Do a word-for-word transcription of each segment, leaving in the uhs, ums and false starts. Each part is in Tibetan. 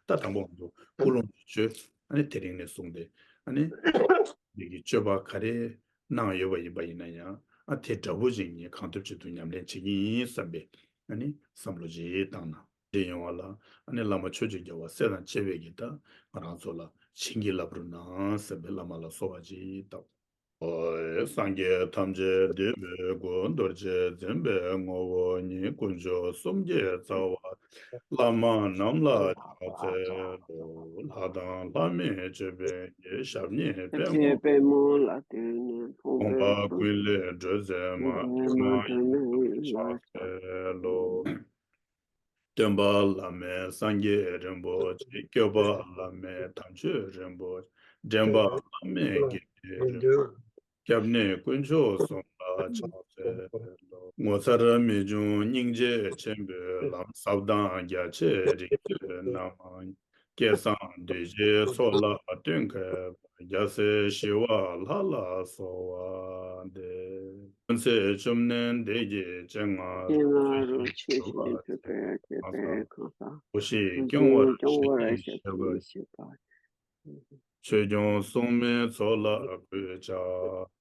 ད་དང་པོ་ང་ཚོ་ཀུན་སློང་གི་ཆོས་ཨ་ནི་དེ་རིང་ནས་བཟུང་སྟེ་ཨ་ནི་འདི་གི་སྤྱོད་པ་ག་རེ་གནང་ཡོད་པ་ཡིན་པ་ཡིན་ན་ཡང་ཨ་དེ་འདྲ་པོ་ཅིག་ངས་གང་ཐུབ་ཅི་ཐུབ་ཉམས་ལེན་བྱེད་ཀྱི་ཡིན་བསམ་པའི་ཨ་ནི་བསམ་བློ་ཅིག་བཏང་ན། དེ་ཡོང་བ་ལ་ཨ་ནི་བླ་མ་ཆོས་ཀྱི་རྒྱལ་བ་སྲས་དང་བཅས་པས་ཀྱི་ད་ང་རང་ཚོ་ལ་བྱིན་གྱིས་བརླབ་རོགས་གནང་ཟེར་བའི་བླ་མ་ལ་གསོལ་བ་ཅིག་བཏབ། ཨོ། སངས་རྒྱས་ཐམས་ཅད་འདུས་པའི་སྐུ། རྡོ་རྗེ་འཛིན་པའི་ངོ་བོ་ཉིད། དཀོན་མཆོག་གསུམ་གྱི་རྩ་བ། བླ་མ་རྣམས་ལ་ཕྱག་འཚལ་ལོ། ལྷ་དང་ལྷ་མིན་ཅོད་པན་གྱི། ཞབས་གཉིས་པདྨོ་ལ་ཕྱག་འཚལ་ལོ། དགོངས་པ་ཀུན་ལས་སྒྲོལ་མཛད་མ། ཐུན་མོང་མ་ཡིན་ལ་ཕྱག་འཚལ་ལོ། སྟོན་པ་བླ་མེད་སངས་རྒྱས་རིན་པོ་ཆེ། སྐྱོབ་པ་བླ་མེད་དམ་ཆོས་རིན་པོ་ཆེ། འདྲེན་པ་བླ་མེད་དགེ་འདུན་རིན་པོ་ཆེ། སྐྱབས་གནས་དཀོན་མཆོག་གསུམ་ལ་ཕྱག་འཚལ་ལོ། ངོ་མཚར་རབ་འབྱུང་སྙིང་རྗེ་ཆེན་པོའི་ལམ། ཟབ་དང་རྒྱ་ཆེ་རིག་པའི་རྣམ་གསལ། བསྐལ་བཟང་གདུལ་བྱའི་ཚོགས་ལ་བསྟུན་མཁས་པ། རྒྱལ་སྲས་ཞི་བ་ལྷ་ལ་གསོལ་བ་འདེབས། ཀུན་ཚེ་བཅོམ་ལྡན་འདས་ཀྱི་སྤྱན་སྔ་རུ་ཆོས་བཞིན་དུ་སྤེལ་བའི་གོ་འཕང་སྐྱོང་བར་ཞབས་ཀྱིས་བཞེས་པ། ཆོས་སྐྱོང་སྲུང་མའི་ཚོགས་ལ་གུས་ཕྱག་འཚལ།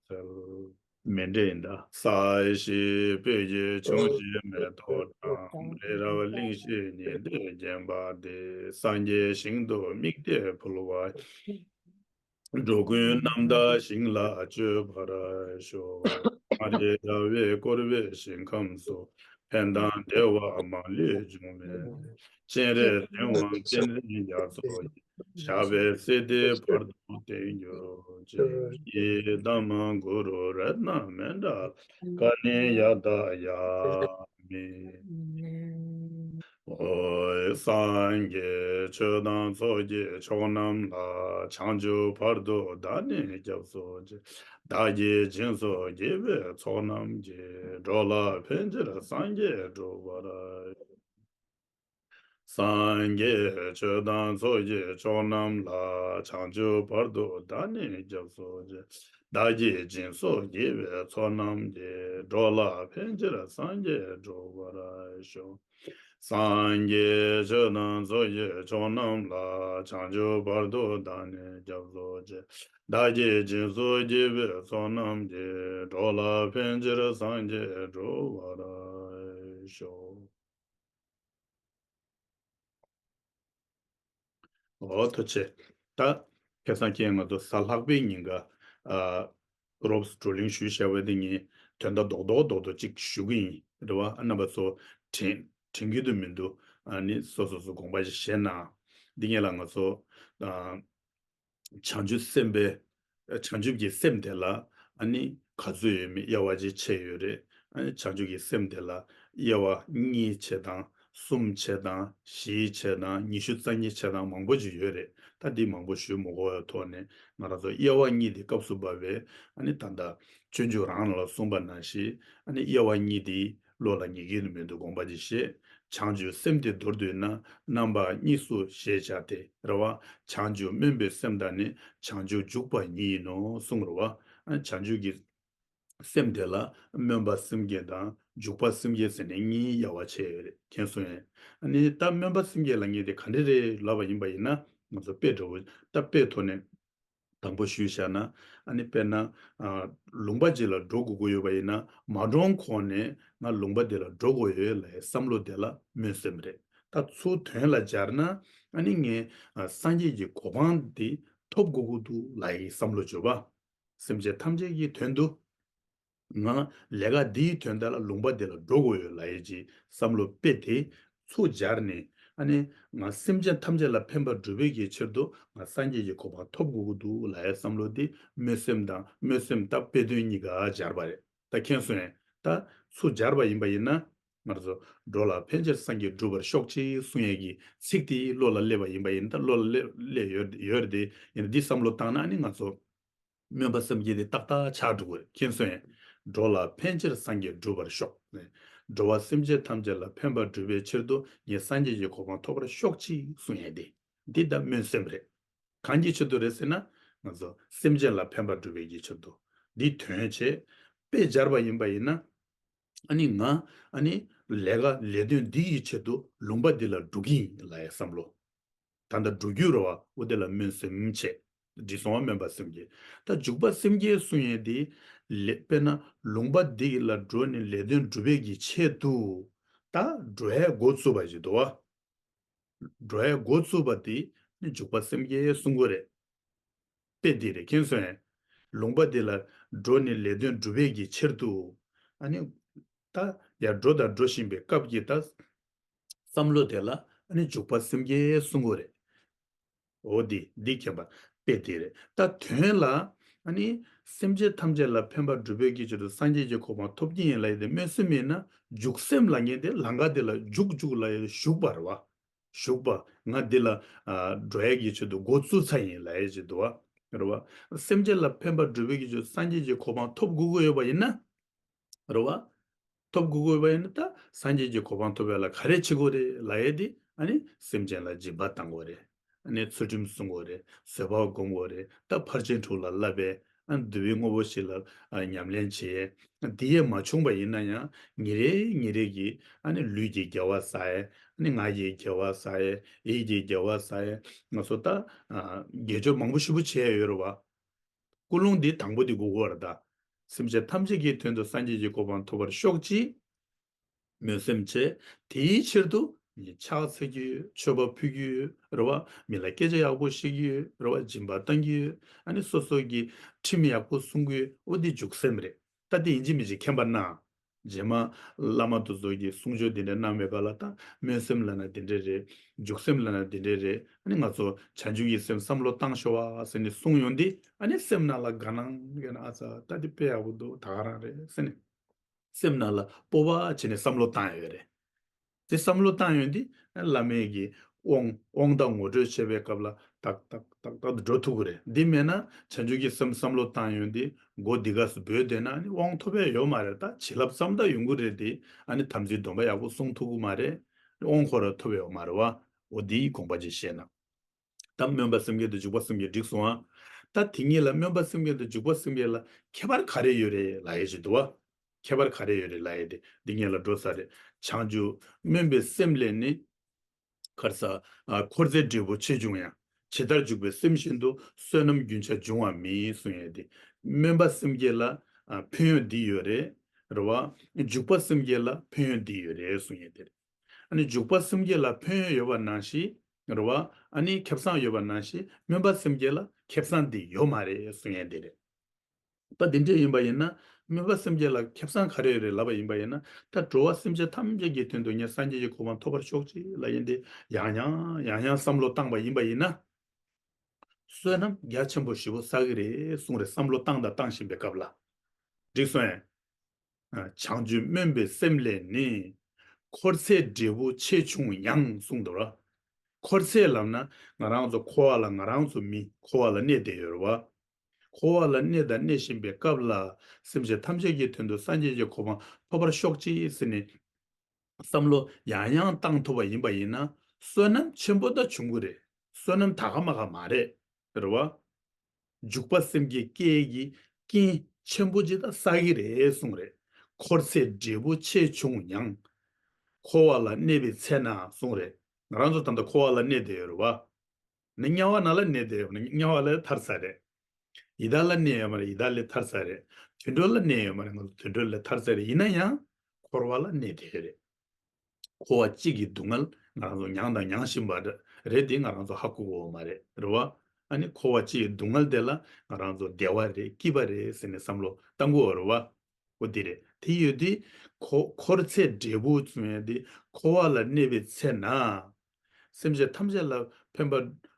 མཎྜལ་ཡིན་ད། ས་གཞི་སྤོས་ཀྱི་འབྱུང་བཞི་མེ་ཏོག་བཀྲམ། རི་རབ་གླིང་བཞི་ཉི་ཟླས་བརྒྱན་པ་འདི། སངས་རྒྱས་ཞིང་དུ་དམིགས་ཏེ་འཕུལ་བ། འགྲོ་ཀུན་རྣམ་དག་ཞིང་ལ་སྤྱོད་པར་ཤོག། མངའ་རིས་ཟླ་བས་བསྐོར་བའི་ཞིང་ཁམས་སུ། ཕན་དང་བདེ་བ་མ་ལུས་འབྱུང་བའི། སྤྱན་རས་གཟིགས་དབང་བསྟན་འཛིན་རྒྱ་མཚོ་ཡི། ཞབས་པད་སྲིད་མཐའི་བར་དུ་བརྟན་གྱུར་ཅིག། ཡི་དམ་གུ་རུ་རཏྣ་མཎྜལ། ཀ་ཎི་ཡ་ཏ་ཡ་མི། ཨོ། སངས་རྒྱས་ཆོས་དང་ཚོགས་ཀྱི་མཆོག་རྣམས་ལ། བྱང་ཆུབ་བར་དུ་བདག་ནི་སྐྱབས་སུ་མཆི། བདག་གིས་སྦྱིན་སོགས་བགྱིས་པའི་ཚོགས་རྣམས་ཀྱིས། འགྲོ་ལ་ཕན་ཕྱིར་སངས་རྒྱས་འགྲུབ་པར། སངས་རྒྱས་ཆོས་དང་ཚོགས་ཀྱི་མཆོག་རྣམས་ལ། བྱང་ཆུབ་བར་དུ་བདག་ནི་སྐྱབས་སུ་མཆི། བདག་གིས་སྦྱིན་སོགས་བགྱིས་པའི་ཚོགས་རྣམས་ཀྱིས། འགྲོ་ལ་ཕན་ཕྱིར་སངས་རྒྱས་འགྲུབ་པར་ཤོག། སངས་རྒྱས་ཆོས་དང་ཚོགས་ཀྱི་མཆོག་རྣམས་ལ། བྱང་ཆུབ་བར་དུ་བདག་ནི་སྐྱབས་སུ་མཆི། བདག་གིས་སྦྱིན་སོགས་བགྱིས་པའི་ཚོགས་རྣམས་ཀྱིས། འགྲོ་ལ་ཕན་ཕྱིར་སངས་རྒྱས་འགྲུབ་པར་ཤོག། ཨོ་ཐུགས་རྗེ་ཆེ། ད་ཁ་སང་ཁྱེད་ང་ཚོ་གཟའ་ལྷག་པའི་ཉིན་ཀ་ཨ་རོབ་བགྲོ་གླེང་ཞུས་བཞག་པ་དེ་ངས་དོན་དག་རྡོག་རྡོག་རྡོག་རྡོག་ཅིག་ཞུ་གི་ཡིན། རེད་བ། ཨ་རྣམ་པ་ཚོ་དྲན་དྲན་གྱི་འདུག་མི་འདུག་ཨ་ནི་སོ་སོ་སོ་དགོངས་པ་ཞིག་བཞེས་གནང་། འདི་ངས་ལ་ང་ཚོ་ཨ་བྱང་ཆུབ་སེམས་དཔའི་བྱང་ཆུབ་ཀྱི་སེམས་དེ་ལ་ཨ་ནི་ག་ཚོད་ཡོད་མེད་དབྱེ་བ་ཅིག་ཕྱེ་ཡོད་རེད། ཨ་ནི་བྱང་ཆུབ་ཀྱི་སེམས་དེ་ལ་དབྱེ་བ་གཉིས་ཕྱེ་དང་གསུམ་ཕྱེ་དང་བཞི་ཕྱེ་དང་ཉི་ཤུ་རྩ་གཉིས་ཕྱེ་དང་མང་པོ་ཅིག་ཡོད་རེད། ད་འདི་མང་པོ་ཞུ་མི་དགོས་པའི་ཐོག་ནས་ང་རང་ཚོ་དབྱེ་བ་གཉིས་དེ་སྐབས་སུ་བབ་པའི་ཨ་ནི་ད་ལྟ་སྤྱོད་འཇུག་རང་ལ་གསུངས་པ་ནང་བཞིན་ཨ་ནི་དབྱེ་བ་གཉིས་དེ་བློ་ལ་ངེས་ཀྱི་མི་འདུག་དགོངས་པ་ཅིག་བཞེས། བྱང་ཆུབ་སེམས་དེ་མདོར་བསྡུས་ན་རྣམ་པ་གཉིས་སུ་ཞེས་བྱ་སྟེ་རེད་བ། བྱང་ཆུབ་སྨོན་པའི་སེམས་དང་ནི་བྱང་ཆུབ་འཇུག་པ་ཉིད་ཡིན་ནོ་གསུངས་རེད་བ། ཨ་བྱང་ཆུབ་ཀྱི་སེམས་དེ་ལ་སྨོན་པ་སེམས་བསྐྱེད་དང་འཇུག་པ་སེམས་བསྐྱེད་ཟེར་ནས་གཉིས་དབྱེ་བ་ཕྱེ་ཡོད་རེད། མཁྱེན་སོང་ངས། ཨ་ནི་ད་སྨོན་པ་སེམས་བསྐྱེད་ལབ་མཁན་དེ་ག་འདྲ་རེད་ལབ་པ་ཡིན་པ་ཡིན་ན་ང་ཚོ་དཔེ་འདྲ་བོ་ད་དཔེ་ཐོག་ནས་དང་པོ་ཞུས་བཞག་ན། ཨ་ནི་དཔེར་ན་ཨ་ལུང་པ་ཅིག་ལ་འགྲོ་དགོས་ཀྱི་ཡོད་པ་ཡིན་ན་མ་འགྲོ་གོང་ནས་ང་ལུང་པ་དེ་ལ་འགྲོ་དགོས་ཡོད་ལབ་ཡའི་བསམ་བློ་དེ་ལ་སྨོན་སེམས་རེད། ད་ཚུར་དོན་ལ་སྦྱར་ན་ཨ་ནི་ངས་ཨ་སངས་རྒྱས་ཀྱི་གོ་འཕང་དེ་ཐོབ་དགོས་ཀྱི་འདུག་ལབ་ཡའི་བསམ་བློ་བྱེད་པ། སེམས་ཅན་ཐམས་ཅད་ཀྱི་དོན་དུ་ང་ལས་ཀ་འདིའི་དོན་དག་ལ་ལུང་པ་འདི་ལ་འགྲོ་དགོས་ཡོད་ལབ་ཡས་ཀྱི་བསམ་བློ་དཔེ་དེ་ཚུར་སྦྱར་ནས་ཨ་ནི་ང་སེམས་ཅན་ཐམས་ཅད་ལ་ཕན་པ་སྒྲུབ་པའི་གི་ཕྱིར་དུ་ང་སངས་རྒྱས་ཀྱི་གོ་འཕང་ཐོབ་དགོས་ཀྱི་འདུག་ལབ་ཡས་བསམ་བློ་དེ་སྨོན་སེམས་དང་སྨོན་སེམས་དང་དཔེ་དོན་གཉིས་ཀ་སྦྱར་བ་རེད། ད་མཁྱེན་སོང་ངས། ད་ཚུར་སྦྱར་བ་ཡིན་པ་ཡིན་ན་ང་ཚོ་འགྲོ་ལ་ཕན་ཕྱིར་སངས་རྒྱས་འགྲུབ་པར་ཤོག་ཅིག་གསུང་ཡས་ཀྱི་ཚིག་དེ་བློ་ལ་སླེབས་པ་ཡིན་པ་ཡིན། ད་བློ་ལ་སླེབས་སླེབས་ཡོད་ཡོད་རེད་དེ། ཡིན་ན་འདི་བསམ་བློ་བཏང་ན་ཨ་ནི་ང་ཚོ་སྨོན་པ་སེམས་བསྐྱེད་དེ་ཏག་ཏག་ཆགས་འགྲོ་གི་རེད། མཁྱེན་སོང་ངས། འགྲོ་ལ་ཕན་ཕྱིར་སངས་རྒྱས་འགྲུབ་པར་ཤོག། འགྲོ་བ་སེམས་ཅན་ཐམས་ཅད་ལ་ཕན་པ་སྒྲུབ་པའི་ཕྱིར་དུ་ངས་སངས་རྒྱས་ཀྱི་གོ་འཕང་ཐོབ་པར་ཤོག་ཅིག་གསུང་ཡས་དེ། འདི་ད་སྨོན་སེམས་རེད། གང་གི་ཕྱིར་དུ་རེད་ཟེར་ན། ང་ཚོ་སེམས་ཅན་ལ་ཕན་པ་སྒྲུབ་པའི་གི་ཕྱིར་དུ། འདི་དོན་བྱེད། དཔེ་སྦྱར་བ་ཡིན་པ་ཡིན་ན། ཨ་ནི་ང་ཨ་ནི་ལས་ཀ་ལས་དོན་འདི་ཡི་ཆེད་དུ་ལུང་པ་འདི་ལ་འགྲོ་གི་ཡིན་ལབ་ཡས་བསམ་བློ། ད་ལྟ་འགྲོ་རྒྱུ་རེད་བ། འོ་དེ་ལ་སྨོན་སེམས་བྱས། འགྲིག་སོང་བ། སྨོན་པ་སེམས་བསྐྱེད། ད་འཇུག་པ་སེམས་བསྐྱེད་གསུང་ཡས་དེ་ལས། དཔེར་ན་ལུང་པ་འདི་ལ་འགྲོ་ནས་ལས་དོན་སྒྲུབ་པའི་གི་ཆེད་དུ་ད་འགྲོ་ཡས་འགོ་བཙུགས་པ་ཞིག་འདུག་བ། འགྲོ་ཡས་འགོ་བཙུགས་པ་དེ་ནི་འཇུག་པ་སེམས་བསྐྱེད་གསུང་གི་རེད། དཔེ་འདི་རེད། མཁྱེན་སོང་ངས། ལུང་པ་འདི་ལ་འགྲོ་ནས་ལས་དོན་སྒྲུབ་པའི་གི་ཕྱིར་དུ། ཨ་ནི་ད་ཡར་འགྲོ་དང་འགྲོ་བཞིན་པའི་སྐབས་ཀྱི་ད་བསམ་བློ་དེ་ལ་ཨ་ནི་འཇུག་པ་སེམས་བསྐྱེད་གསུང་གི་རེད། འོ་འདི་འདི་མཁྱེན་པ་དཔེ་དེ་རེད། ད་དོན་ལ་ཨ་ནི་སེམས་ཅན་ཐམས་ཅད་ལ་ཕན་པ་སྒྲུབ་པའི་གི་ཆེད་དུ་སངས་རྒྱས་ཀྱི་གོ་འཕང་ཐོབ་ཀྱི་ཡིན་ལབ་ཡས་དེ་སྨོན་སེམས་ཡིན་ན། འཇུག་སེམས་ལབ་མཁན་དེ་ལམ་ཁ་དེ་ལ་འཇུག་འཇུག་ལབ་ཡས་ཞུགས་པ་རེད་བ། ཞུགས་པ། ང་འདི་ལ་ཨ་འགྲོ་ཡས་ཀྱི་ཆེད་དུ་འགོ་བཙུགས་ཚར་ཡིན་ལབ་ཡས་ཅིག་འདུག་བ། རེད་བ། སེམས་ཅན་ལ་ཕན་པ་སྒྲུབ་པའི་གི་ཆེད་དུ་སངས་རྒྱས་ཀྱི་གོ་འཕང་ཐོབ་དགོས་ཀྱི་ཡོད་པ་ཡིན་ན། རེད་བ། ཐོབ་དགོས་ཀྱི་ཡོད་པ་ཡིན་ན་ད་སངས་རྒྱས་ཀྱི་གོ་འཕང་ཐོབ་ཡས་ལ་ག་རེ་བྱེད་དགོས་རེད་ལབ་ཡས་དེ། ཨ་ནི་སེམས་ཅན་ལ་སྦྱིན་པ་བཏང་དགོས་རེད། ཨ་ནི་ཚུལ་ཁྲིམས་སྲུང་དགོས་རེད། བཟོད་པ་སྒོམ་དགོས་རེད། ད་ཕར་ཕྱིན་དྲུག་ལ་བསླབ་པས། ཨ་ནི་བསྡུ་བའི་དངོས་པོ་བཞི་ལ་ཨ་ཉམས་ལེན་བྱས། འདི་ཡས་མ་བྱུང་བ་ཡིན་ན་ཡང་ཉིན་རེ་ཉིན་རེ་གི་ཨ་ནི་ལུས་ཀྱི་དགེ་བ་བསགས་ཡས། ཨ་ནི་ངག་གི་དགེ་བ་བསགས་ཡས། ཡིད་ཀྱི་དགེ་བ་བསགས་ཡས། ང་ཚོ་ད་ཨ་དགེ་སྦྱོར་མང་པོ་ཞེ་པོ་བྱས་ཡོད་རེད་བ། ཀུན་སློང་འདི་དང་པོ་འདི་དགོས་ཀྱི་ཡོད་རེད་ད། སེམས་ཅན་ཐམས་ཅད་ཀྱི་དོན་དུ་སངས་རྒྱས་ཀྱི་གོ་འཕང་ཐོབ་པར་ཤོག་ཅིག་སྨོན་སེམས་བྱས། དེའི་ཕྱིར་དུ་ཕྱག་འཚལ་གྱི་ཡོད། མཆོད་པ་ཕུལ་གྱི་ཡོད། རེད་བ། མི་ལ་སྐད་ཆ་ཡག་པོ་བཤད་ཀྱི་ཡོད། རེད་བ། སྦྱིན་པ་བཏང་གི་ཡོད། ཨ་ནི་སོ་སོ་གི་ཁྲིམས་ཡག་པོ་སྲུང་གི་ཡོད། འོ་འདི་འཇུག་སེམས་རེད། ད་དེ་ཡིན་གཅིག་མིན་གཅིག་མཁྱེན་པ་གནང་། རྗེས་མ་བླ་མ་དེ་ཚོ་གིས་གསུང་ཆོས་འདི་འདྲ་གནང་བའི་སྐབས་ལ་ད་སྨོན་སེམས་ལབ་ན་འདི་འདྲ་རེད། འཇུག་སེམས་ལབ་ན་འདི་འདྲ་རེད། ཨ་ནི་ང་ཚོ་བྱང་ཆུབ་ཀྱི་སེམས་བསམ་བློ་བཏང་ཤོག་ཨ་ཟེར་ནས་གསུངས་ཡོང་དུས། ཨ་ནི་སེམས་ནང་ལ་དགའ་སྣང་སྐྱེས་ན། ཨ་ཙ། ད་འདི་དཔེ་ཡག་པོ་འདུག་ད་ག་རང་རེད་ཟེར་ནས། སེམས་ནང་ལ་སྤོབས་པ་བྱས་ནས་བསམ་བློ་བཏང་ཡོད་རེད། དེ་བསམ་བློ་བཏང་ཡོང་དུས་བླ་མའི་གི་དབང་དབང་ཐང་ངོ་སྤྲོད་བྱེད་པའི་སྐབས་ལ་ཏག་ཏག་ཏག་ཏག་འགྲོ་ཐུབ་ཀྱི་རེད། འདི་མེད་ན་བྱང་ཆུབ་ཀྱི་སེམས་བསམ་བློ་བཏང་ཡོང་དུས་མགོ་འདི་ག་སུ་སྦོས་བསྡད་ན་ཨ་ནི་དབང་ཐོབ་ཡས་ཡོད་མ་རེད། ད་བྱིན་རླབས་ཙམ་ད་ཡོང་གི་རེད་དེ། ཨ་ནི་དམ་ཚིག་སྡོམ་པ་ཡག་པོ་སྲུང་ཐུབ་ཀྱི་མ་རེད། དབང་ཁོ་རང་ཐོབ་ཡོད་མ་རེད་བ། འོ་འདིའི་དགོངས་པ་ཅིག་བཞེས་ན། ད་སྨོན་པ་སེམས་བསྐྱེད་དང་འཇུག་པ་སེམས་བསྐྱེད་འགྲིག་སོང་ཨ། ད་དེ་གཉིས་ལ་སྨོན་པ་སེམས་བསྐྱེད་དང་འཇུག་པ་སེམས་བསྐྱེད་ལ་ཁྱད་པར་ག་རེ་ཡོད་རེད་ལབ་ཡས་ཅིག་འདུག་བ། ཁྱད་པར་ག་རེ་ཡོད་རེད་ལབ་ཡས་དེ་འདི་སྔོན་ལ་འགྲོ་ས་རེད། བྱང་ཆུབ་སྨོན་པའི་སེམས་ལས་ནི། ག་རེ་ཟ། ཨ། འཁོར་ཚེ་འབྲས་བུ་ཆེ་ཆུང་ཡང་། ཇི་ལྟར་འཇུག་པའི་སེམས་བཞིན་དུ། བསོད་ནམས་རྒྱུན་ཆགས་འབྱུང་བ་མིན་གསུངས་ཡས་དེ། སྨོན་པ་སེམས་བསྐྱེད་ལ་ཨ་ཕན་ཡོན་འདི་ཡོད་རེད། རེད་བ། འཇུག་པ་སེམས་བསྐྱེད་ལ་ཕན་ཡོན་འདི་ཡོད་རེད་གསུངས་ཡས་དེ་རེད། ཨ་ནི་འཇུག་པ་སེམས་བསྐྱེད་ལ་ཕན་ཡོན་ཡོད་པ་ནང་བཞིན། རེད་བ། ཨ་ནི་ཁེ་བཟང་ཡོད་པ་ནང་བཞིན་སྨོན་པ་སེམས་བསྐྱེད་ལ་ཁེ་བཟང་འདི་ཡོད་མ་རེད་གསུངས་ཡས་འདི་རེད། ད་འདི་འདྲ་ཡིན་པ་ཡིན་ན་སྨོན་པ་སེམས་བསྐྱེད་ལ་ཁེ་བཟང་ག་རེ་ཡོད་རེད་ལབ་པ་ཡིན་པ་ཡིན་ན། ད་འགྲོ་བ་སེམས་ཅན་ཐམས་ཅད་ཀྱི་དོན་དུ་ངས་སངས་རྒྱས་ཀྱི་གོ་འཕང་ཐོབ་པར་ཤོག་ཅིག་ལབ་ཡས་འདི་ཡང་ཡང་ཡང་ཡང་བསམ་བློ་བཏང་པ་ཡིན་པ་ཡིན་ན། བསོད་ནམས་རྒྱ་ཆེན་པོ་ཞེ་པོ་བསགས་ཀྱི་རེད་གསུངས་རེད། བསམ་བློ་བཏང་དང་བཏང་བཞིན་པའི་སྐབས་ལ། འགྲིག་སོང་ངས། བྱང་ཆུབ་སྨོན་པའི་སེམས་ལས་ནི། འཁོར་ཚེ་འབྲས་བུ་ཆེ་ཆུང་ཡང་གསུངས་འདུག་ར། འཁོར་ཚེ་ལབ་ན་ང་རང་ཚོ་འཁོར་བ་ལ་ང་རང་ཚོ་མི་འཁོར་བ་ལ་གནས་བསྡད་ཡོད་རེད་བ། འཁོར་བ་ལ་གནས་དང་གནས་བཞིན་པའི་སྐབས་ལ་སེམས་ཅན་ཐམས་ཅད་ཀྱི་དོན་དུ་སངས་རྒྱས་ཀྱི་གོ་འཕང་ཐོབ་པར་ཤོག་ཅིག་ཟེར་ནས་བསམ་བློ་ཡང་ཡང་བཏང་ཐུབ་པ་ཡིན་པ་ཡིན་ན་བསོད་ནམས་ཆེན་པོ་ད་བྱུང་གི་རེད། བསོད་ནམས་ད་ག་མ་ག་མ་རེད། རེད་བ། འཇུག་པ་སེམས་བསྐྱེད་སྐྱེ་གི་རྐྱེན་ཆེན་པོ་ཅིག་ད་བསགས་ཀྱི་རེད་གསུངས་རེད། འཁོར་ཚེ་འབྲས་བུ་ཆེ་ཆུང་ཡང་། འཁོར་བ་ལ་གནས་པའི་ཚེ་ན་གསུངས་རེད། ང་རང་ཚོ་ད་ལྟ་འཁོར་བ་ལ་གནས་བསྡད་ཡོད་རེད་བ། ནི་དམྱལ་བ་ནང་ལ་གནས་བསྡད་ཡོད་ན་དམྱལ་བ་ལས་ཐར་ཚར་རེད། ཡི་དྭགས་ལ་གནས་ཡོད་མ་རེད། ཡི་དྭགས་ལས་ཐར་ཚར་རེད། དུད་འགྲོ་ལ་གནས་ཡོད་མ་རེད། ང་ཚོ་དུད་འགྲོ་ལས་ཐར་ཚར་རེད། ཡིན་ན་ཡང་འཁོར་བ་ལ་གནས་བསྡད་ཡོད་རེད། འཁོར་བ་གཅིག་གི་སྡུག་བསྔལ་ང་རང་ཚོ་མྱངས་དང་མྱང་བཞིན་པ་རེད་དེ་ང་རང་ཚོ་ཧ་གོ་གི་ཡོད་མ་རེད། རེད་བ། ཨ་ནི་འཁོར་བ་གཅིག་གི་སྡུག་བསྔལ་དེ་ལ་ང་རང་ཚོ་བདེ་བ་རེད་སྐྱིད་པ་རེད་ཟེར་ནས་བསམ་བློ་བཏང་གི་ཡོད་རེད་བ། འོ་དེ་རེད། དེ་ཡོད་དུས་འཁོར་འཁོར་ཚེ་འབྲས་བུ་གསུང་ཡས་དེ་འཁོར་བ་ལ་གནས་པའི་ཚེ་ན། སེམས་ཅན་ཐམས་ཅད་ལ་ཕན་པ་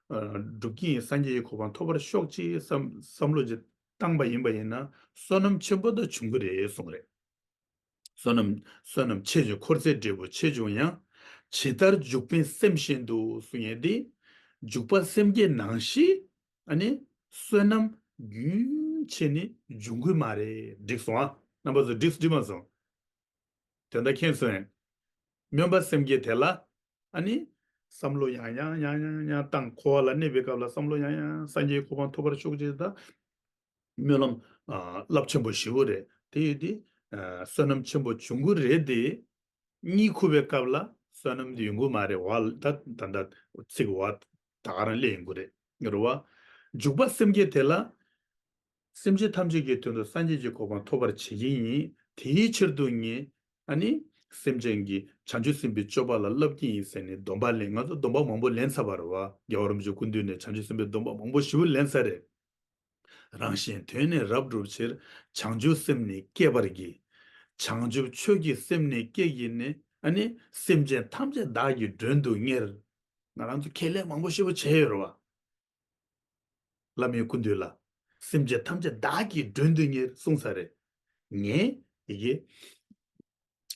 ཨ་སྒྲུབ་ཀྱི་ཡིན། སངས་རྒྱས་ཀྱི་གོ་འཕང་ཐོབ་པར་ཤོག་ཅེས་བསམ་བསམ་བློ་ཅིག་བཏང་པ་ཡིན་པ་ཡིན་ན་བསོད་ནམས་ཆེན་པོ་ད་བྱུང་གི་རེད་གསུངས་རེད། བསོད་ནམས་བསོད་ནམས་ཆེ་ཆུང་། འཁོར་ཚེ་འབྲས་བུ་ཆེ་ཆུང་ཡང་། ཇི་ལྟར་འཇུག་པའི་སེམས་བཞིན་དུ་གསུང་ཡས་དེ། འཇུག་པ་སེམས་བསྐྱེད་ནང་བཞིན་ཨ་ནི་བསོད་ནམས་རྒྱུན་ཆད་ནས་འབྱུང་གི་མ་རེད། འགྲིག་སོང་ཨ། རྣམ་པ་ཚོ་འགྲིག་འགྲིག་མ་སོང་། དོན་དག་མཁྱེན་སོང་ངས། སྨོན་པ་སེམས་བསྐྱེད་དེ་ལ་ཨ་ནི་བསམ་བློ་ཡང་ཡང་ཡང་ཡང་ཡང་བཏང་། འཁོར་བ་ལ་གནས་པའི་སྐབས་ལ་བསམ་བློ་ཡང་ཡང་སངས་རྒྱས་གོ་འཕང་ཐོབ་པར་ཤོག་ཅེས་དང་། སྨོན་ལམ་ཨ་རླབས་ཆེན་པོ་ཞེ་པོ་རེད། དེ་ཡོད་དུས་ཨ་བསོད་ནམས་ཆེན་པོ་འབྱུང་གི་རེད་དེ། གཉིད་ཁུག་པའི་སྐབས་ལ་བསོད་ནམས་དེ་ཡོང་གི་མ་རེད་བ། ད་ད་ད་ཚིག་བ་ ད་ག་རང་སླེབས་ཡོང་གི་རེད། རེད་བ། འཇུག་པ་སེམས་བསྐྱེད་དེ་ལ། སེམས་ཅན་ཐམས་ཅད་ཀྱི་དོན་དུ་སངས་རྒྱས་ཀྱི་གོ་འཕང་ཐོབ་པར་བྱེད་ཀྱི་ཡིན། དེའི་ཕྱིར་དུ་ངས་ཨ་ནི་སེམས་ཅན་གྱི་བྱང་ཆུབ་སེམས་དཔའི་སྤྱོད་པ་ལ་བསླབ་ཀྱི་ཡིན་ཟེར་ནས་སྡོམ་པ་ལེན། ང་ཚོ་སྡོམ་པ་མང་པོ་ལེན་ཚར་བ་རེད་བ། རྒྱལ་བ་རིན་པོ་ཆེ་སྐུ་མདུན་ནས་བྱང་ཆུབ་སེམས་དཔའི་སྡོམ་པ་མང་པོ་ཞེ་པོ་ལེན་ཚར་རེད། རང་གཞན་དོན་ནི་རབ་བསྒྲུབ་ཕྱིར། བྱང་ཆུབ་སེམས་ནི་བསྐྱེད་པར་བགྱི། བྱང་ཆུབ་ཆོས་ཀྱི་སེམས་ནི་བསྐྱེད་བགྱིས་ནས། ཨ་ནི་སེམས་ཅན་ཐམས་ཅད་བདག་གིས་མགྲོན་དུ་གཉེར། ང་རང་ཚོ་ཁས་ལེན་མང་པོ་ཞེ་པོ་བྱས་ཡོད་རེད་བ། བླ་མའི་སྐུ་མདུན་ལ། སེམས་ཅན་ཐམས་ཅད་བདག་གིས་མགྲོན་དུ་གཉེར་གསུངས་ས་རེད། ངས་ཡི་གེ་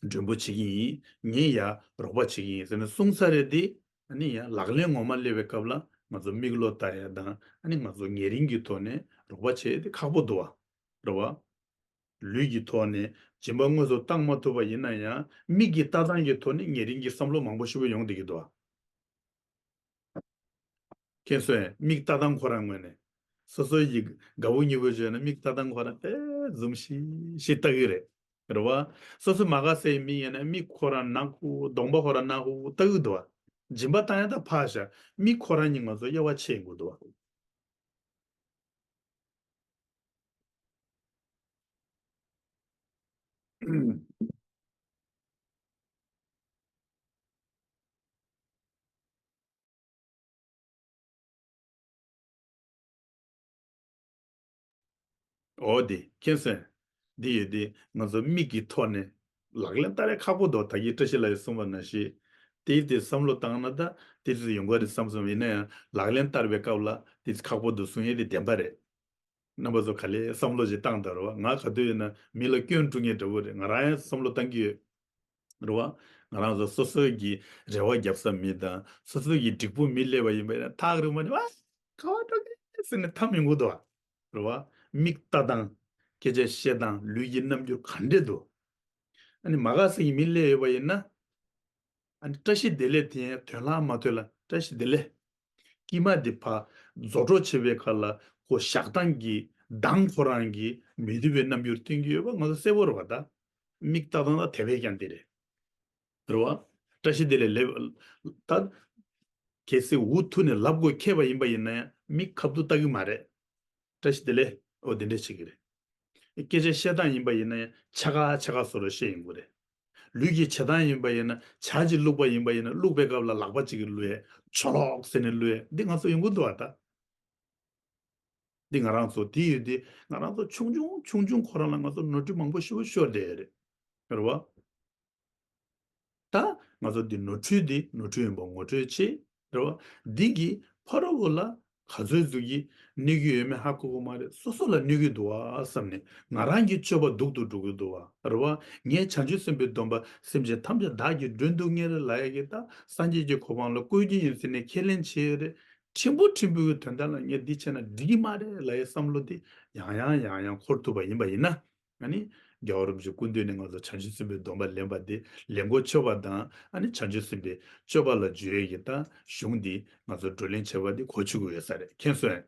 མགྲོན་པོ་བྱེད་ཀྱི་ཡིན། ངས་ཡ་རོགས་པ་བྱེད་ཀྱི་ཡིན་ཟེར་ནས་གསུངས་ས་རེད་དེ། ཨ་ནི་ཡ་ལག་ལེན་ངོ་མ་སླེབས་པའི་སྐབས་ལ་ང་ཚོ་མིག་བློ་ལྟ་ཡ་དང་། ཨ་ནི་ང་ཚོ་ཉེ་རིང་གི་ཐོག་ནས་རོགས་པ་བྱེད་དེ་ཁག་པོ་འདུག་བ། རེད་བ། ལུས་ཀྱི་ཐོག་ནས་སྦྱིན་པ་དངོས་སུ་བཏང་མ་ཐུབ་པ་ཡིན་ན་ཡང་། མིག་གི་ལྟ་སྟངས་ཀྱི་ཐོག་ནས་ཉེ་རིང་གི་བསམ་བློ་མང་པོ་ཞེ་པོ་ཡོང་བསྡད་ཀྱི་འདུག་བ། མཁྱེན་སོང་ངས། མིག་ལྟ་སྟངས་ཁོ་རང་ངོས་ནས། སོ་སོ་ཡི་དགའ་པོ་ཉེ་པོ་བྱས་ན་མིག་ལྟ་སྟངས་ཁོ་རང་དེ་འཛུམ་ཤིག་ཤིག་ལྟ་གི་རེད། རེད་བ། སོ་སོ་མ་དགའ་སའི་མི་ཡིན་ན་མིག་ཁོ་རང་ནག་པོ། གདོང་པ་ཁོ་རང་ནག་པོ་ལྟ་གི་འདུག་བ། སྦྱིན་པ་བཏང་ཡ་ད་ཕར་བཞག་མིག་ཁོ་རང་ཉིད་ང་ཚོ་དབྱེ་བ་ཕྱེ་དགོས་འདུག་བ། འོ་དེ་མཁྱེན་སོང་། འདི་ཡོད་དེ་ང་ཚོ་མིག་གི་ཐོག་ནས་ལག་ལེན་བསྟར་ཡ་ཁག་པོ་འདུག་ད་གིན་བཀྲ་ཤིས་ལགས་ཀྱིས་གསུངས་པ་ནང་བཞིན། དེ་དེ་བསམ་བློ་བཏང་ན་ད་དེ་ཚོ་ཡོང་གི་རེད་བསམ་སོང་། ཡིན་ན་ཡང་ལག་ལེན་བསྟར་བའི་སྐབས་ལ་དེ་ཁག་པོ་འདུག་གསུང་ཡས་དེ་བདེན་པ་རེད། རྣམ་པ་ཚོ་ག་ལེར་བསམ་བློ་ཞིག་བཏང་དང་། རེད་བ། ང་ག་དུས་ཡིན་ན་མི་ལ་སྐྱོན་དཀྲུག་མཁན་འདྲ་བོ་རེད། ང་རང་ཡང་བསམ་བློ་བཏང་གི་ཡོད། རེད་བ། ང་རང་ཚོ་སོ་སོ་གི་རེ་བ་རྒྱབ་ས་མི་དང་། སོ་སོ་གི་འགྲིག་པོ་མི་སླེབས་པ་ཡིན་པ་ཡིན་ན་ཐག་རིང་པོ་ནས་ཨ་ག་བ་འགྲོ་གི་ཟེར་ནས་འཐམ་ཡོང་གི་འདུག་བ། རེད་བ། མིག་ལྟ་སྟངས། སྐད་ཆ་བཤད་སྟངས། ལུས་ཀྱི་རྣམ་འགྱུར་ག་འདྲས་འདུག་ཨ་ནི་མ་དགའ་ས་གི་མི་སླེབས་ཡོད་པ་ཡིན་ན། ཨ་ནི་བཀྲ་ཤིས་བདེ་ལེགས་དེ་ཡང་དོན་ལྷག་མ་ཐོས་ལ་བཀྲ་ཤིས་བདེ་ལེགས། དཀྱིལ་མ་འདི་ཕར་རྫོགས་འགྲོ་བྱེད་པའི་ཁ་ལ་ཁོ་བཞག་སྟངས་ཀྱི་གདངས་ཁོ་རང་གི་མི་བདེ་བའི་རྣམ་འགྱུར་སྟོན་གྱི་ཡོད་པ་ང་ཚོ་གསལ་པོ་རེད་བ། ད་མིག་ལྟ་སྟངས་ད་དེ་བས་ཀྱང་དེ་རེད། རེད་བ། བཀྲ་ཤིས་བདེ་ལེགས་ལབ། ད་གལ་སྲིད་འུ་ཐུག་ནས་ལབ་དགོས་ཁེལ་བ་ཡིན་པ་ཡིན་ན་ཡང་མིག་ཁ་ཐུག་ལྟ་གི་མ་རེད། བཀྲ་ཤིས་བདེ་ལེགས། འོ་དེ་འདྲས་བྱེད་ཀྱི་རེད། སྐད་ཆ་བཤད་སྟངས་ཡིན་པ་ཡིན་ན་ཡང་ཆ་ག་ཆ་ག་བཟོ་འདྲ་བཤད་ཡོང་གི་རེད། ལུས་ཀྱི་བྱེད་སྟངས་ཡིན་པ་ཡིན་ན། ཇ་ཅིག་བླུགས་པ་ཡིན་པ་ཡིན་ན་བླུགས་པའི་སྐབས་ལ་ལག་པ་གཅིག་གིས་བླུགས་ཡས། ཆོ་ལོག་ཟེར་ནས་བླུགས་ཡས། འདི་ང་ཚོ་ཡོང་གི་འདུག་བ། ད་འདི་ང་རང་ཚོ་དེ་ཡོད་དེ་ང་རང་ཚོ་ཆུང་ཆུང་ཆུང་ཆུང་ཁོ་རང་ལ་ང་ཚོ་ནོར་འཁྲུལ་མང་པོ་ཞེ་པོ་ཤོར་བསྡད་ཡོད་རེད། རེད་བ། ད་ང་ཚོ་འདི་ནོར་འཁྲུལ་འདི་ནོར་འཁྲུལ་ཡིན་པ་ངོ་སྤྲོད་བྱེད། རེད་བ། འདི་གིས་ཕ་རོལ་པོ་ལ་ག་ཚོད་ཟུག་གིས་གནོད་ཀྱི་ཡོད་མེད་ཧ་གོ་གི་མ་རེད། སོ་སོ་ལ་གནོད་ཀྱི་འདུག་བ་བསམ་ནས་ང་རང་གི་སྤྱོད་པ་སྡུག་ཏུ་འགྲོ་གི་འདུག་བ། རེད་བ། ངས་བྱང་ཆུབ་སེམས་དཔའི་སྡོམ་པ་སེམས་ཅན་ཐམས་ཅད་བདག་གིས་མགྲོན་དུ་གཉེར་ལབ་ཡ་གི་ད་སངས་རྒྱས་ཀྱི་གོ་འཕང་ལ་བཀོད་རྒྱུ་ཡིན་ཟེར་ནས་ཁས་ལེན་བྱས་ཡོད་རེད། ཕྲན་བུ་ཕྲན་བུ་གི་དོན་དག་ལ་ངས་འདི་བྱས་ན་འགྲིག་གི་མ་རེད་ལབ་ཡའི་བསམ་བློ་དེ་ཡང་ཡང་ཡང་ཡང་འཁོར་ཐུབ་པ་ཡིན་པ་ཡིན་ན། ཨ་ནི་རྒྱལ་བ་རིན་པོ་ཆེ་སྐུ་མདུན་ནས་ང་ཚོ་བྱང་ཆུབ་སེམས་དཔའི་སྡོམ་པ་ལེན་པ་དེ་ལེན་གོ་ཆོད་པ་དང་། ཨ་ནི་བྱང་ཆུབ་སེམས་དཔའི་སྤྱོད་པ་ལ་འཇུག་ཡས་ཀྱི་ད་གཞུང་འདི་ང་ཚོ་བགྲོ་གླེང་བྱས་པ་དེ་གོ་ཆོད་ཀྱི་ཡོད་ས་རེད། མཁྱེན་སོང་ངས།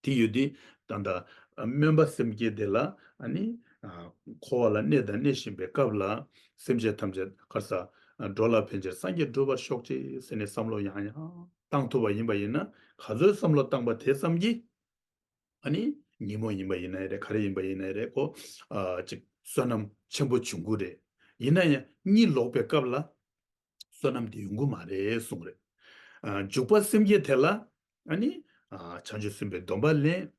དེ་ཡོད་དུས་ད་ལྟ་སྨོན་པ་སེམས་བསྐྱེད་དེ་ལ། ཨ་ནི་འཁོར་བ་ལ་གནས་དང་གནས་བཞིན་པའི་སྐབས་ལ་སེམས་ཅན་ཐམས་ཅད་ག་ས་འགྲོ་ལ་ཕན་ཕྱིར་སངས་རྒྱས་འགྲུབ་པར་ཤོག་ཅིག་ཟེར་ནས་བསམ་བློ་ཡང་ཡང་བཏང་ཐུབ་པ་ཡིན་པ་ཡིན་ན། ག་ཚོད་བསམ་བློ་བཏང་པ་དེ་ཙམ་གྱིས། ཨ་ནི་ཉིན་མོ་ཡིན་པ་ཡིན་ན་ཡང་རེད། ག་རེ་ཡིན་པ་ཡིན་ན་ཡང་རེད། ཁོ་ཨ་ཅིག་བསོད་ནམས་ཆེན་པོ་འབྱུང་གི་རེད། ཡིན་ན་ཡང་གཉིད་ལོག་པའི་སྐབས་ལ་བསོད་ནམས་དེ་ཡོང་གི་མ་རེད་གསུངས་རེད། ཨ་འཇུག་པ་སེམས་བསྐྱེད་དེ་ལ་ཨ་ནི་ཨ་བྱང་ཆུབ་སེམས་དཔའི་སྡོམ་པ་ལེན།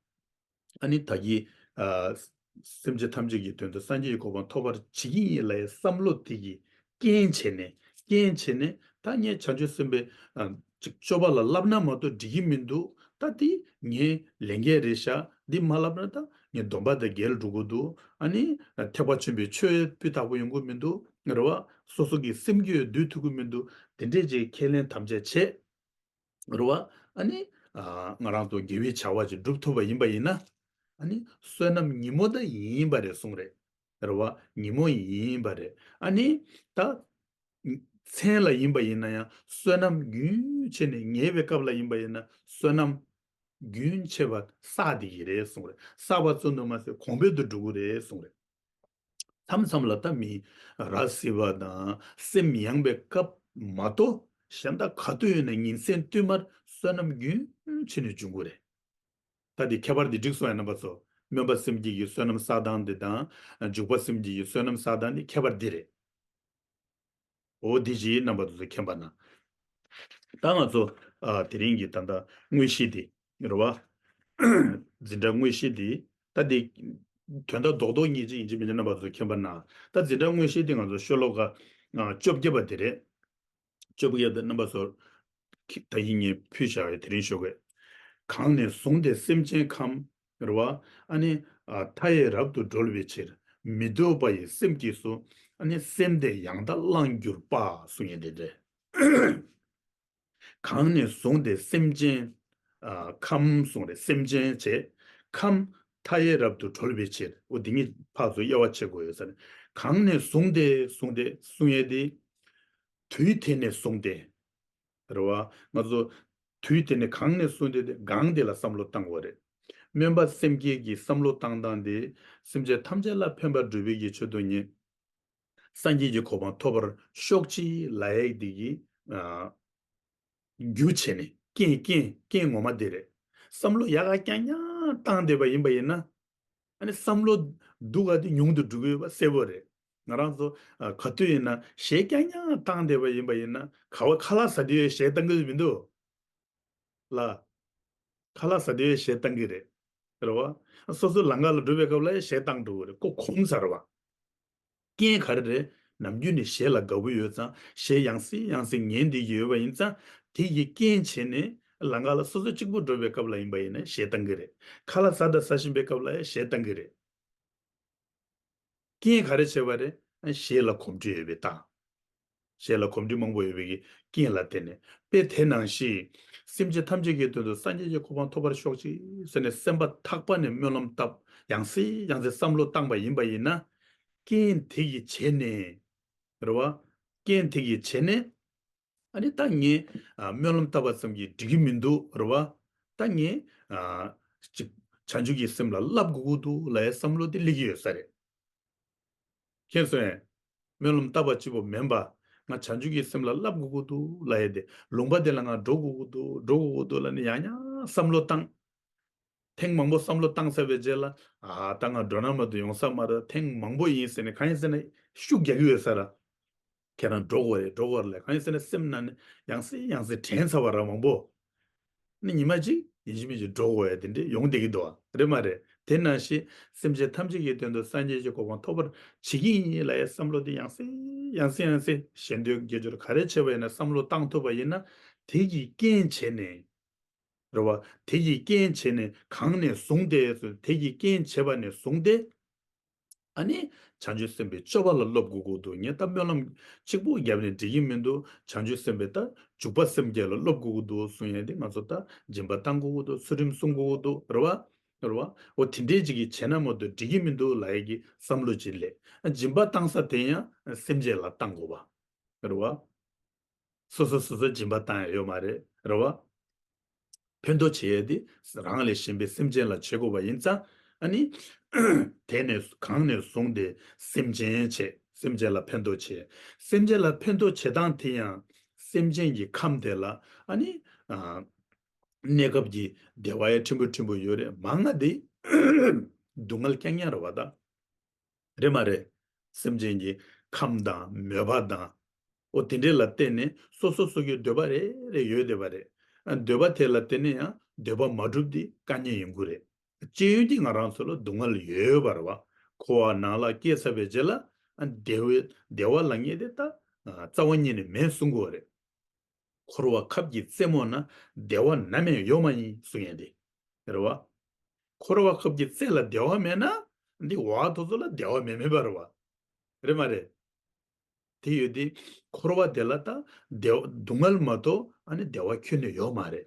ཨ་ནི་ད་གིན་ཨ་སེམས་ཅན་ཐམས་ཅད་ཀྱི་དོན་དུ་སངས་རྒྱས་ཀྱི་གོ་འཕང་ཐོབ་པར་བྱེད་ཀྱི་ཡིན་ལབ་ཡའི་བསམ་བློ་དེ་གིས་རྐྱེན་བྱས་ནས། རྐྱེན་བྱས་ནས་ད་ངས་བྱང་ཆུབ་སེམས་དཔའི་ཨ་ཅིག་སྤྱོད་པ་ལ་བསླབ་ན་མ་གཏོགས་འགྲིག་གི་མི་འདུག་ད་འདི་ངའི་ལས་འགན་རེད་ཤག་འདི་མ་བསླབ་ན་ད་ངས་སྡོམ་པ་དང་འགལ་འགྲོ་གི་འདུག་ཨ་ནི་ཐེག་པ་ཆེན་པོའི་ཆོས་སྤུས་དག་པོ་ཡོང་གི་མི་འདུག་རེད་བ། སོ་སོ་གི་སེམས་རྒྱུད་འདུལ་ཐུབ་ཀྱི་མི་འདུག་དེ་འདྲས་ཅིག་ཁས་ལེན་དམ་བཅའ་བྱས། རེད་བ། ཨ་ནི་ཨ་ང་རང་ཚོ་དགེ་བའི་བྱ་བ་ཅིག་སྒྲུབ་ཐུབ་པ་ཡིན་པ་ཡིན་ན། ཨ་ནི་བསོད་ནམས་ཉིན་མོ་ད་ཡིན་པ་རེད་གསུངས་རེད། རེད་བ། ཉིན་མོ་ཡིན་པ་རེད། ཨ་ནི་ད་མཚན་ལ་ཡིན་པ་ཡིན་ན་ཡང་བསོད་ནམས་རྒྱུན་ཆད་ནས་ཉལ་བའི་སྐབས་ལ་ཡིན་པ་ཡིན་ན་བསོད་ནམས་རྒྱུན་ཆད་པ་བསགས་བསྡད་ཀྱི་རེད་གསུངས་རེད། བསགས་པ་ཙམ་དུ་མ་ཟད་གོང་འཕེལ་དུ་འགྲོ་གི་རེད་གསུངས་རེད། མཚམས་མཚམས་ལ་ད་མི་ར་བཟི་བ་དང་སེམས་ཡེངས་པའི་སྐབས་མ་གཏོགས་གཞན་དག་ག་དུས་ཡིན་ན་ཉིན་མཚན་བསྟུད་མར་ བསོད་ནམས་རྒྱུན་ཆད་ནས་འབྱུང་གི་རེད། ད་དེ་ཁྱད་པར་འདི་འགྲིག་སོང་ཡ། རྣམ་པ་ཚོ། སྨོན་པ་སེམས་བསྐྱེད་ཀྱི་བསོད་ནམས་བསགས་སྟངས་འདི་དང་། འཇུག་པ་སེམས་བསྐྱེད་ཀྱི་བསོད་ནམས་བསགས་སྟངས་འདི་ཁྱད་པར་འདི་རེད། འོ་འདི་ཅིག་རྣམ་པ་ཚོ་མཁྱེན་པ་ན། ད་ང་ཚོ་ཨ་དེ་རིང་གི་ད་ལྟ་དངོས་གཞི་འདི་རེད་བ། འཛིན་གྲྭ་དངོས་གཞི་འདི་ད་འདི་དོན་དག་རྡོག་རྡོག་གཉིས་ཅིག་ཡིན་གཅིག་མིན་གཅིག་རྣམ་པ་ཚོ་མཁྱེན་པ་ན། ད་འཛིན་གྲྭ་དངོས་གཞི་འདི་ང་ཚོ་ཤོ་ལོ་ཀ་ཨ་བཅོ་བརྒྱད་པ་དེ་རེད། བཅོ་བརྒྱད་དེ་རྣམ་པ་ཚོ་ད་ཡིན་ངེས་ཕུལ་བཞག་ཡོད། དེ་རིང་ཞོགས་ཀས། གང་ནས་བཟུང་སྟེ་སེམས་ཅན་ཁམས། རེད་བ། ཨ་ནི་ཨ་མཐའ་ཡས་རབ་ཏུ་སྒྲོལ་བའི་ཕྱིར། མི་ལྡོག་པ་ཡི་སེམས་ཀྱིས་སུ། ཨ་ནི་སེམས་དེ་ཡང་དག་བླངས་གྱུར་པ་གསུང་ཡས་དེ་རེད། གང་ནས་བཟུང་སྟེ་སེམས་ཅན། ཨ་ཁམས་གསུང་རེད། སེམས་ཅན་བྱས། ཁམས་མཐའ་ཡས་རབ་ཏུ་སྒྲོལ་བའི་ཕྱིར། འོ་འདི་གཉིས་ཕར་ཚུར་དབྱེ་བ་ཕྱེ་དགོས་ཡོད་ས་རེད། གང་ནས་བཟུང་སྟེ་གསུང་སྟེ་གསུང་ཡས་དེ། དུས་དེ་ནས་བཟུང་སྟེ། རེད་བ། ང་ཚོ་དུས་དེ་ནས་གང་ནས་བཟུང་སྟེ་དེ་གང་དེ་ལ་བསམ་བློ་བཏང་དགོས་རེད། སྨོན་པ་སེམས་བསྐྱེད་ཀྱི་བསམ་བློ་བཏང་སྟངས་དེ། སེམས་ཅན་ཐམས་ཅད་ལ་ཕན་པ་སྒྲུབ་པའི་གི་ཆེད་དུ་ཉིད། སངས་རྒྱས་ཀྱི་གོ་འཕང་ཐོབ་པར་ཤོག་ཅིག་ལབ་ཡས་དེ་གི་ཨ་རྒྱུ་བྱས་ནས་རྐྱེན་རྐྱེན་རྐྱེན་ངོ་མ་དེ་རེད། བསམ་བློ་ཡག་ག་རྐྱང་རྐྱང་བཏང་བསྡད་པ་ཡིན་པ་ཡིན་ན། ཨ་ནི་བསམ་བློ་སྡུག་ག་དེ་ཉུང་དུ་འགྲོ་གི་ཡོད་པ་གསལ་པོ་རེད། ང་རང་ཚོ་ཨ་ག་དུས་ཡིན་ན་གཞས་རྐྱང་རྐྱང་བཏང་བསྡད་པ་ཡིན་པ་ཡིན་ན། ག་བ་ཁ་ལག་ཟ་དུས་གཞས་བཏང་གི་མི་འདུག་ལ། ཁ་ལག་ཟ་དུས་གཞས་བཏང་གི་རེད། རེད་བ། སོ་སོ་ལམ་ཁ་ལ་འགྲོ་བའི་སྐབས་ལ་གཞས་བཏང་འགྲོ་གི་རེད། ཀོ་གོམས་ས་རེད་བ། རྐྱེན་ག་རེ་རེད། ནམ་རྒྱུན་ནས་གཞས་ལ་དགའ་པོ་ཡོད་ཙང་། གཞས་ཡང་སེ་ཡང་སེ་ཉན་བསྡད་ཀྱི་ཡོད་པ་ཡིན་ཙང་། དེ་ཡི་རྐྱེན་བྱས་ནས་ལམ་ཁ་ལ་སོ་སོ་གཅིག་པུ་འགྲོ་བའི་སྐབས་ལ་ཡིན་པ་ཡིན་ན་གཞས་བཏང་གི་རེད། ཁ་ལག་ཟ་དང་ཟ་བཞིན་པའི་སྐབས་ལ་ཡང་གཞས་བཏང་གི་རེད། རྐྱེན་ག་རེ་བྱས་པ་རེད། གཞས་ལ་གོམས་འདྲིས་ཡོད་པའི་རྟགས། གཞས་ལ་གོམས་འདྲིས་མང་པོ་ཡོད་པའི་རྐྱེན་ལ་བརྟེན་ནས། དཔེ་དེ་ནང་བཞིན། སེམས་ཅན་ཐམས་ཅད་ཀྱི་དོན་དུ་སངས་རྒྱས་ཀྱི་གོ་འཕང་ཐོབ་པར་ཤོག་ཅིག་ཟེར་ནས་སེམས་པ་ཐག་པ་ནས་སྨོན་ལམ་བཏབ། ཡང་སེ་ཡང་སེ་བསམ་བློ་བཏང་པ་ཡིན་པ་ཡིན་ན། རྐྱེན་དེ་ཡི་བྱས་ནས། རེད་བ། རྐྱེན་དེ་ཡི་བྱས་ནས། ཨ་ནི་ད་ངས་ཨ་སྨོན་ལམ་བཏབ་པ་ཙམ་གྱིས་འགྲིག་གི་མི་འདུག་རེད་བ། ད་ངས་ཨ་ཅིག་བྱང་ཆུབ་ཀྱི་སེམས་ལ་བསླབ་དགོས་ཀྱི་འདུག་ལབ་ཡའི་བསམ་བློ་དེ་སླེབས་ཀྱི་ཡོད་ས་རེད། མཁྱེན་སོང་ངས། སྨོན་ལམ་བཏབ་པ་གཅིག་པོ་མིན་པ། ང་བྱང་ཆུབ་ཀྱི་སེམས་ལ་བསླབ་དགོས་ཀྱི་འདུག་ལབ་ཡ་དེ། ལུང་པ་དེ་ལ་ང་འགྲོ་དགོས་ཀྱི་འདུག་འགྲོ་དགོས་ཀྱི་འདུག་ལབ་ནས་ཡང་ཡང་བསམ་བློ་བཏང་། ཐེངས་མང་པོ་བསམ་བློ་བཏང་ཚར་བའི་རྗེས་ལ། ཨ་ད་ང་འགྲོ་ན་མ་གཏོགས་ཡོང་ས་མ་རེད། ཐེངས་མང་པོ་ཡིན་ཟེར་ནས། གང་ཡིན་ཟེར་ན་ཤུགས་རྒྱག་གི་ཡོད་ས་རེད། ཁྱེད་རང་འགྲོ་དགོས་རེད། འགྲོ་དགོས་རེད་ལབ། གང་ཡིན་ཟེར་ན་སེམས་ནང་ནས་ཡང་སེ་ཡང་སེ་དྲན་ཚར་བ་རེད་མང་པོ། ནི་ཉི་མ་གཅིག་ཡིན་གཅིག་མིན་གཅིག་འགྲོ་དགོས་ཡ་དེ་འདྲས་ཡོང་བསྡད་ཀྱི་འདུག་བ། རེད་མ་རེད། དེ་ནང་བཞིན་སེམས་ཅན་ཐམས་ཅད་ཀྱི་དོན་དུ་སངས་རྒྱས་ཀྱི་གོ་འཕང་ཐོབ་པར་བྱེད་ཀྱི་ཡིན་ལབ་ཡའི་བསམ་བློ་དེ་ཡང་སེ་ཡང་སེ་ཡང་སེ་ཞེ་འདོད་དགེ་སྦྱོར་ག་རེ་བྱས་པ་ཡིན་ན་བསམ་བློ་བཏང་ཐུབ་པ་ཡིན་ན། དེ་གི་རྐྱེན་བྱས་ནས། རེད་བ། དེ་གི་རྐྱེན་བྱས་ནས་གང་ནས་བཟུང་སྟེ། དེ་གི་རྐྱེན་བྱས་པ་ནས་བཟུང་སྟེ། ཨ་ནི་བྱང་ཆུབ་སེམས་དཔའི་སྤྱོད་པ་ལ་སློབ་དགོས་ཀྱི་འདུག་ངས་ད་སྨོན་ལམ་གཅིག་པོ་བརྒྱབ་ནས་འགྲིག་གི་མི་འདུག་བྱང་ཆུབ་སེམས་དཔའི་ད་འཇུག་པ་སེམས་བསྐྱེད་ལ་སློབ་དགོས་ཀྱི་འདུག་གསུང་ཡས་དེ། ང་ཚོ་ད་སྦྱིན་པ་བཏང་དགོས་ཀྱི་འདུག་ཚུལ་ཁྲིམས་སྲུང་དགོས་ཀྱི་འདུག་རེད་བ། རེད་བ། འོ་དེ་འདྲས་ཅིག་གིས་བྱས་ན་མ་གཏོགས་འགྲིག་གི་མི་འདུག་ལབ་ཡས་ཀྱི་བསམ་བློ་ཅིག་སླེབས། སྦྱིན་པ་བཏང་ས་དེ་ཡང་སེམས་ཅན་ལ་བཏང་དགོས་པ། རེད་བ། སོ་སོ་སོ་སོ་སྦྱིན་པ་བཏང་ཡ་ཡོད་མ་རེད། རེད་བ། ཕན་ཐོགས་བྱེད་ཡ་དེ་རང་ལས་གཞན་པའི་སེམས་ཅན་ལ་བྱེད་དགོས་པ་ཡིན་ཙང་། ཨ་ནི་དེ་ནས་གང་ནས་བཟུང་སྟེ་སེམས་ཅན་བྱེད། སེམས་ཅན་ལ་ཕན་ཐོགས་བྱེད། སེམས་ཅན་ལ་ཕན་ཐོགས་བྱེད་སྟངས་དེ་ཡང་སེམས་ཅན་གྱི་ཁམས་དེ་ལ། ཨ་ནི་ཨ་གནས་སྐབས་ཀྱི་བདེ་བ་ཡང་ཕྲན་བུ་ཕྲན་བུ་ཡོད་རེད། མང་ང་དེ་སྡུག་བསྔལ་རྐྱང་རྐྱང་རེད་བ་ད། རེད་མ་རེད། སེམས་ཅན་གྱི་ཁམས་དང་མོས་པ་དང་། འོ་དེ་འདྲས་ལ་བརྟེན་ནས་སོ་སོ་སོ་སོའི་འདོད་པ་རེ་རེ་ཡོད་བསྡད་པ་རེད། ཨ་འདོད་པ་དེ་ལ་བརྟེན་ནས་ཡང་འདོད་པ་མ་འགྲུབ་དེ་དཀའ་ངལ་ཡོང་གི་རེད། སྤྱི་ཡོངས་ཀྱི་ང་རང་ཚོ་ལ་སྡུག་བསྔལ་ཡོད་པ་རེད་བ། འཁོར་བ་ནང་ལ་སྐྱེས་ཚར་བའི་རྗེས་ལ། ཨ་བདེ་བའི་བདེ་བ་ལབ་མཁན་དེ་ད་རྩ་བ་ཉིད་ནས་མེད་གསུང་གི་ཡོད་རེད། འཁོར་བ་ཁབ་ཀྱི་རྩེ་མོ་ན་བདེ་བ་ནམ་ཡང་ཡོད་མ་ཡིན་གསུང་ཡས་དེ། རེད་བ། འཁོར་བ་ཁབ་ཀྱི་རྩེ་ལ་བདེ་བ་མེད་ན། འདི་འོག་དེ་ཚོ་ལ་བདེ་བ་མེད་མེད་པ་རེད་བ། རེད་མ་རེད། དེ་ཡོད་དེ། འཁོར་བ་དེ་ལ་ད་བདེ་བ་སྡུག་བསྔལ་མ་གཏོགས་ཨ་ནི་བདེ་བ་ཁྱོན་ནས་ཡོད་མ་རེད།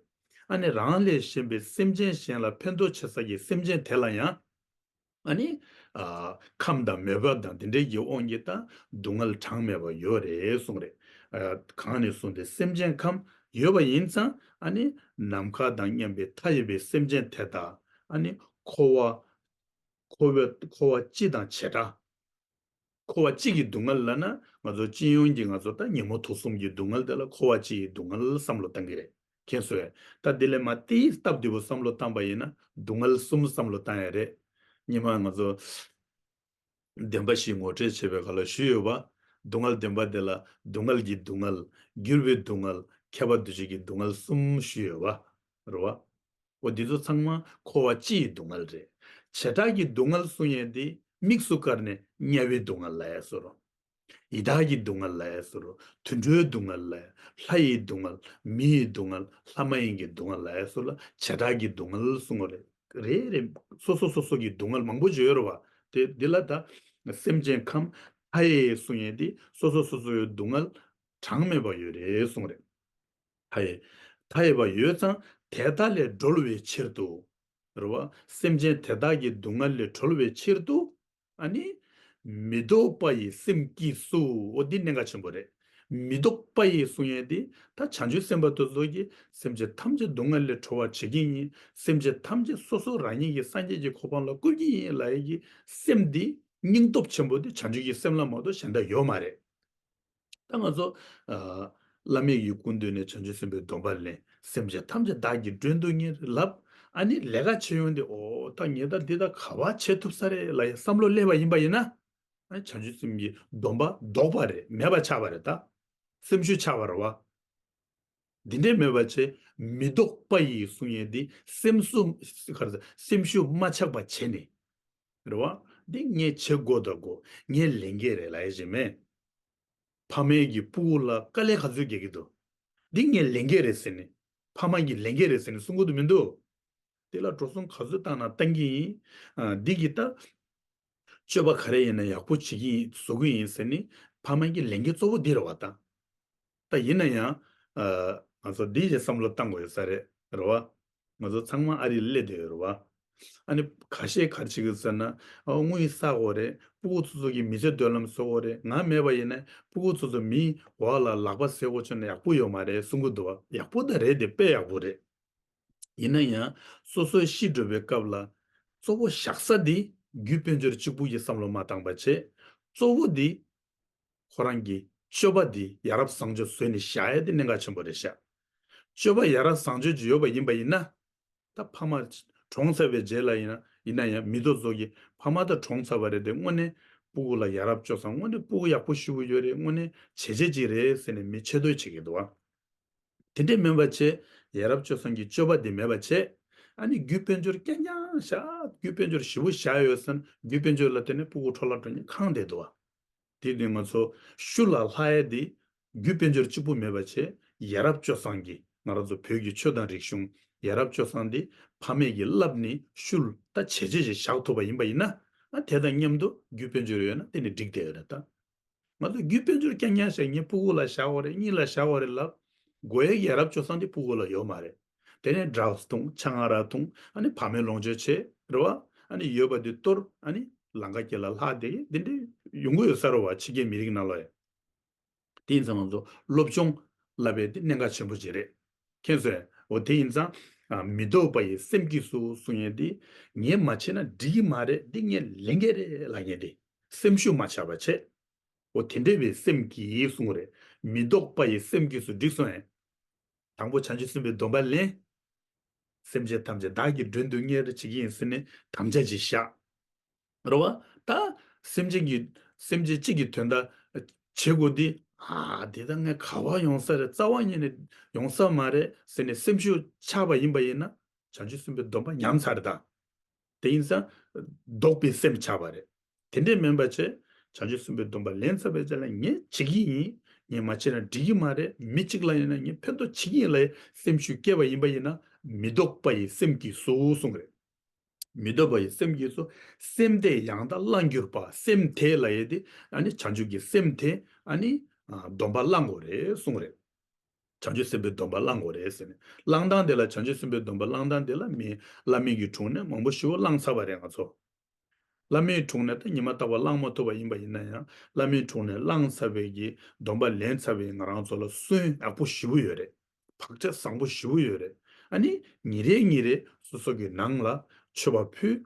ཨ་ནི་རང་ལས་གཞན་པའི་སེམས་ཅན་གཞན་ལ་ཕན་ཐོགས་བྱེད་ས་ཀྱི་སེམས་ཅན་དེ་ལ་ཡང་། ཨ་ནི། ཨ་ཁམས་དང་མོས་པ་དང་དེ་འདྲའི་གི་དབང་གིས་ད་སྡུག་བསྔལ་གྲངས་མེད་པ་ཡོད་རེད་གསུངས་རེད། ཨ་གང་ནས་བཟུང་སྟེ་སེམས་ཅན་ཁམས་ཡོད་པ་ཡིན་ཙང་། ཨ་ནི་ནམ་མཁའ་དང་མཉམ་པའི་མཐའ་ཡས་པའི་སེམས་ཅན་དེ་དག་ཨ་ནི་འཁོར་བ། འཁོར་བའི་འཁོར་བ་སྤྱི་དང་བྱེ་བྲག་འཁོར་བ་སྤྱི་གི་སྡུག་བསྔལ་ལབ་ན། ང་ཚོ་སྤྱི་ཡོངས་ཀྱི་ང་ཚོ་ད་ཉོན་མོངས་དུག་གསུམ་གྱི་སྡུག་བསྔལ་དེ་ལ་འཁོར་བ་སྤྱི་ཡི་སྡུག་བསྔལ་བསམ་བློ་བཏང་གི་རེད། མཁྱེན་སོང་ངས། ད་དེ་ལས་མ་དེའི་སྟབས་བདེ་པོ་བསམ་བློ་བཏང་པ་ཡིན་ན་སྡུག་བསྔལ་གསུམ་བསམ་བློ་བཏང་ཡ་རེད། སྔོན་མ་ང་ཚོ་བདེན་པ་བཞི་ངོ་སྤྲོད་བྱེད་པའི་སྐབས་ལ་ཞུས་ཡོད་པ། སྡུག་བསྔལ་བདེན་པ་དེ་ལ་སྡུག་བསྔལ་གྱི་སྡུག་བསྔལ། འགྱུར་བའི་སྡུག་བསྔལ། ཁྱབ་པ་འདུ་བྱེད་ཀྱི་སྡུག་བསྔལ་གསུམ་ཞུས་ཡོད་པ། རེད་བ། འོ་འདི་ཚོ་ཚང་མ་འཁོར་བ་སྤྱིའི་སྡུག་བསྔལ་རེད། བྱེ་བྲག་གི་སྡུག་བསྔལ་གསུང་ཡས་དེ་དམིགས་སུ་བཀར་ནས་དམྱལ་བའི་སྡུག་བསྔལ་ལབ་ཡས་བཟོ་འདྲ། ཡི་དྭགས་ཀྱི་སྡུག་བསྔལ་ལབ་ཡས་བཟོ་འདྲ། དུད་འགྲོའི་སྡུག་བསྔལ་ལབ་ཡས། ལྷ་ཡི་སྡུག་བསྔལ། མི་ཡི་སྡུག་བསྔལ། ལྷ་མ་ཡིན་གྱི་སྡུག་བསྔལ་ལབ་ཡས་བཟོ་འདྲ། བྱེ་བྲག་གི་སྡུག་བསྔལ་གསུང་བ་རེད། རེ་རེ་སོ་སོ་སོ་སོ་གི་སྡུག་བསྔལ་མང་པོ་ཅིག་ཡོད་རེད་བ། དེ་འདི་ལ་ད་སེམས་ཅན་ཁམས་མཐའ་ཡས་གསུང་ཡས་དེ་སོ་སོ་སོ་སོའི་སྡུག་བསྔལ་གྲངས་མེད་པ་ཡོད་རེད་གསུང་རེད། མཐའ་ཡས། མཐའ་ཡས་པ་ཡོད་ཙང་དེ་དག་ལས་སྒྲོལ་བའི་ཕྱིར་དུ། རེད་བ། སེམས་ཅན་དེ་དག་གི་སྡུག་བསྔལ་ལས་སྒྲོལ་བའི་ཕྱིར་དུ། ཨ་ནི། མི་ལྡོག་པ་ཡི་སེམས་ཀྱིས་སུ། འོ་འདི་གནད་འགག་ཆེན་པོ་རེད། མི་ལྡོག་པ་ཡི་གསུང་ཡས་འདི་ད་བྱང་ཆུབ་སེམས་དཔའ་དེ་ཚོ་གིས་སེམས་ཅན་ཐམས་ཅད་སྡུག་བསྔལ་ལས་གྲོལ་བར་བྱེད་ཀྱི་ཡིན། སེམས་ཅན་ཐམས་ཅད་སོ་སོ་རང་ཉིད་ཀྱི་སངས་རྒྱས་ཀྱི་གོ་འཕང་ལ་བཀོད་ཀྱི་ཡིན་ལབ་ཡས་ཀྱི་སེམས་འདི་སྙིང་སྟོབས་ཆེན་པོ་འདི་བྱང་ཆུབ་ཀྱི་སེམས་ལ་མ་གཏོགས་གཞན་དག་ཡོད་མ་རེད། ད་ང་ཚོ་ཨ། བླ་མེད་ཀྱི་ཀུན་འདུས་ནས་བྱང་ཆུབ་སེམས་དཔའི་སྡོམ་པ་ལེན། སེམས་ཅན་ཐམས་ཅད་བདག་གིས་མགྲོན་དུ་གཉེར་ལབ། ཨ་ནི་ལས་ཀ་བྱེད་ཡོང་དུས་འོ་ད་ངས་ད་འདི་ད་ག་བ་བྱེད་ཐུབ་ས་རེད་ལབ་ཡ་བསམ་བློ་སླེབས་པ་ཡིན་པ་ཡིན་ན། ཨ་ནི་བྱང་ཆུབ་སེམས་ཀྱི་སྡོམ་པ་ལྡོག་པ་རེད། མེད་པ་ཆགས་པ་རེད་ད། སེམས་ཤུགས་ཆགས་པ་རེད་བ། འདི་འདྲས་མེད་པ་བྱས། མི་ལྡོག་པ་ཡི་གསུང་ཡས་འདི་སེམས་སུ་ག་རེ་ཟེར། སེམས་ཤུགས་མ་ཆག་པ་བྱས་ནས། རེད་བ། འདི་ངས་བྱེད་དགོས་དང་དགོས། ངའི་ལས་འགན་རེད་ལབ་ཡས་ཅིག་མེད། ཕ་མའི་གི་སྤུ་གུ་ལ་དཀའ་ལས་ག་ཚོད་རྒྱག་གི་འདུག་འདི་ངའི་ལས་འགན་རེད་ཟེར་ནས། ཕ་མ་གི་ལས་འགན་རེད་ཟེར་ནས་གསུང་གི་འདུག་མི་འདུག་དེ་ལ་འགྲོ་སོང་ག་ཚོད་བཏང་ན་བཏང་གི་ཡིན། ཨ། འདི་གི་ད་སྤྱོད་པ་ག་རེ་ཡིན་ན་ཡག་པོ་བྱེད་ཀྱི་ཡིན། བཟོ་གི་ཡིན་ཟེར་ནས་ཕ་མ་གི་ལས་འགན་གཙོ་བོ་འདི་རེད་བ་ད། ད་ཡིན་ན་ཡང་། ཨ། ང་ཚོ་འདི་ཞིག་བསམ་བློ་བཏང་དགོས་ཡོད་ས་རེད། རེད་བ། ང་ཚོ་ཚང་མ་ཨ་རིར་སླེབས་བསྡད་ཡོད་རེད་བ། ཨ་ནི་ཁ་ཤས་ག་རེ་བྱེད་ཀྱི་ཟེར་ན། ཨ། དངུལ་བསགས་དགོས་རེད། སྤུ་གུ་ཚོ་ཚོ་གི་མི་ཚེ་སྡོད་ལམ་བཟོ་དགོས་རེད། ང་མེད་པ་ཡིན་ན་སྤུ་གུ་ཚོ་ཚོ་མིའི་འོག་ལ་ལག་པ་ཟས་དགོས་བྱུང་ན་ཡག་པོ་ཡོད་མ་རེད་གསུང་གི་འདུག་བ། ཡག་པོ་ད་རེད་དེ། དཔེ་ཡག་པོ་རེད། ཡིན་ན་ཡང་སོ་སོའི་ཤི་འགྲོ་བའི་སྐབས་ལ་གཙོ་བོ་བཞག་ས་འདི་རྒྱུ་དཔལ་འབྱོར་གཅིག་པུ་གི་བསམ་བློ་མ་བཏང་པ་བྱས། གཙོ་བོ་འདི་ཁོ་རང་གི་སྤྱོད་པ་འདི་ཡ་རབས་བཟང་སྤྱོད་བཟོས་ནས་བཞག་ཡ་དེ་གནད་འགག་ཆེན་པོ་རེད་ཤག་སྤྱོད་པ་ཡ་རབས་བཟང་སྤྱོད་ཅིག་ཡོད་པ་ཡིན་པ་ཡིན་ན། ད་ཕ་མ་གྲོངས་ཚར་བའི་རྗེས་ལ་ཡིན་ན་ཡིན་ན་ཡང་མི་ཚོ་ཚོ་གི་ཕ་མ་ད་གྲོངས་ཚར་བ་རེད་དེ། དངོས་གནས་སྤུ་གུ་ལ་ཡ་རབས་སྤྱོད་བཟང་། དངོས་གནས་སྤུ་གུ་ཡག་པོ་ཞེ་པོ་ཡོད་རེད། དངོས་གནས་བྱས་རྗེས་ཅིག་རེད་ཟེར་ནས་མི་ཆེ་བསྟོད་བྱེད་ཀྱི་འདུག་བ། དེ་འདྲས་མིན་པ་བྱས། ཡ་རབས་སྤྱོད་བཟང་གི་སྤྱོད་པ་དེ་མེད་པ་བྱས། ཨ་ནི་རྒྱུ་དཔལ་འབྱོར་རྐྱང་རྐྱང་བཞག་རྒྱུ་དཔལ་འབྱོར་ཞེ་པོ་བཞག་ཡོད་ཙང་རྒྱུ་དཔལ་འབྱོར་ལ་བརྟེན་ནས་སྤུ་གུ་འཕྲོ་བརླག་འགྲོ་མཁན་གང་བསྡད་འདུག་བ། དེ་དུས་ང་ཚོ་ཤུལ་ལ་ལྷག་ཡས་དེ་རྒྱུ་དཔལ་འབྱོར་གཅིག་པུ་མེད་པ་བྱས། ཡ་རབས་སྤྱོད་བཟང་གི་ང་རང་ཚོ་བོད་ཀྱི་ཆོས་དང་རིག་གཞུང་། ཡ་རབས་སྤྱོད་བཟང་དེ་ཕ་མེས་ཀྱིས་བསླབས་ནས་ཤུལ་ད་བྱས་རྗེས་ཞིག་བཞག་ཐུབ་པ་ཡིན་པ་ཡིན་ན། ཨ། དེ་དང་མཉམ་དུ་རྒྱུ་དཔལ་འབྱོར་ཡོད་ན་དེ་ནི་འགྲིག་བསྡད་ཡོད་རེད་ད། ང་ཚོ་རྒྱུ་དཔལ་འབྱོར་རྐྱང་རྐྱང་བཞག་ངས་སྤུ་གུ་ལ་བཞག་དགོས་རེད། གཉིས་ལ་བཞག་དགོས་རེད་ལབ། དགོས་ཡས་ཀྱི་ཡ་རབས་སྤྱོད་བཟང་དེ་སྤུ་གུ་ལ་ཡོད་མ་རེད། དེ་ནས་ཌྲག་སི་འཐུང་། ཆང་རག་འཐུང་། ཨ་ནི་བག་མེད་ལོངས་སྤྱོད་བྱེད་རེད་བ། ཨ་ནི་ཡོད་པ་དེ་གཏོར། ཨ་ནི་ལམ་ཁ་སྐྱེལ་ལ་ལྷག་བསྡད་ཡས་དེ་འདྲས་ཡོང་གི་ཡོད་ས་རེད་བ། ཕྱི་རྒྱལ་མི་རིགས་ནང་ལ་ཡ། དེ་ཡིན་ཙང་ང་ཚོ་སློབ་སྦྱོང་ལབ་པའི་དེ་གནད་འགག་ཆེན་པོ་ཅིག་རེད། མཁྱེན་སོང་ངས། འོ་དེ་ཡིན་ཙང་། ཨ། མི་ལྡོག་པ་ཡི་སེམས་ཀྱིས་སུ་གསུང་ཡས་དེ། ངས་མ་བྱས་ན་འགྲིག་གི་མ་རེད། འདི་ངའི་ལས་འགན་རེད་ལབ་མཁན་དེ། སེམས་ཤུགས་མ་ཆག་པ་བྱས། འོ་དེ་འདྲ་བའི་སེམས་ཀྱིས་གསུང་རེད། མི་ལྡོག་པ་ཡི་སེམས་ཀྱིས་སུ་འགྲིག་སོང་ངས། དང་པོ་བྱང་ཆུབ་སེམས་དཔའི་སྡོམ་པ་ལེན། སེམས་ཅན་ཐམས་ཅད་བདག་གིས་མགྲོན་དུ་གཉེར་བྱེད་ཀྱི་ཡིན་ཟེར་ནས་དམ་བཅའ་ཅིག་བཞག་རེད་བ། ད་སེམས་ཅན་གྱི་སེམས་ཅན་གཅིག་གི་དོན་དག་བྱེད་དགོས་དུས། ཨ། དེ་ད་ངས་ག་བ་ཡོང་ས་རེད། རྩ་བ་ཉིད་ནས་ཡོང་ས་མ་རེད་ཟེར་ནས་སེམས་ཤུགས་ཆག་པ་ཡིན་པ་ཡིན་ན། བྱང་ཆུབ་སེམས་དཔའི་སྡོམ་པ་ཉམས་ཚར་རེད་ད། དེ་ཡིན་ཙང་ལྡོག་པའི་སེམས་ཆགས་པ་རེད། དེ་འདྲས་མིན་པ་བྱས། བྱང་ཆུབ་སེམས་དཔའི་སྡོམ་པ་ལེན་ཚར་བའི་རྗེས་ལ་ངས་བྱེད་ཀྱི་ཡིན། ངས་མ་བྱས་ན་འགྲིག་གི་མ་རེད། མི་གཅིག་ལ་ཡིན་ན་ངས་ཕན་ཐོགས་བྱེད་ཀྱི་ཡིན་ལབ་སེམས་ཤུགས་སྐྱེས་པ་ཡིན་པ་ཡིན་ན། མི་ལྡོག་པ་ཡི་སེམས་ཀྱིས་སུ་གསུང་གི་རེད། མི་ལྡོག་པ་ཡི་སེམས་ཀྱིས་སུ། སེམས་དེ་ཡང་དག་བླངས་གྱུར་པ། སེམས་དེ་ལབ་ཡས་དེ་ཨ་ནི་བྱང་ཆུབ་ཀྱི་སེམས་དེ་ཨ་ནི། ཨ། སྡོམ་པ་བླང་དགོས་རེད་གསུང་གི་རེད། བྱང་ཆུབ་སེམས་དཔའི་སྡོམ་པ་བླང་དགོས་རེད་ཟེར་ནས། བླང་སྟངས་དེ་ལ། བྱང་ཆུབ་སེམས་དཔའི་སྡོམ་པ་བླང་སྟངས་དེ་ལ་མི་བླ་མེད་ཀྱི་དྲུང་ནས་མང་པོ་ཞེ་པོ་བླངས་ཚར་བ་རེད་ང་ཚོ། བླ་མེད་དྲུང་ནས་ད་ཉི་མ་རྟག་པར་བླང་མ་ཐུབ་པ་ཡིན་པ་ཡིན་ན་ཡང་། བླ་མེད་དྲུང་ནས་བླངས་ཚར་བའི་གི་སྡོམ་པ་ལེན་ཚར་བའི་ང་རང་ཚོ་ལ་སོན་ཡག་པོ་ཞེ་པོ་ཡོད་རེད། བག་ཆགས་བཟང་པོ་ཞེ་པོ་ཡོད་རེད། ཨ་ནི་ཉིན་རེ་ཉིན་རེ་སོ་སོ་གི་ནང་ལ་མཆོད་པ་ཕུལ།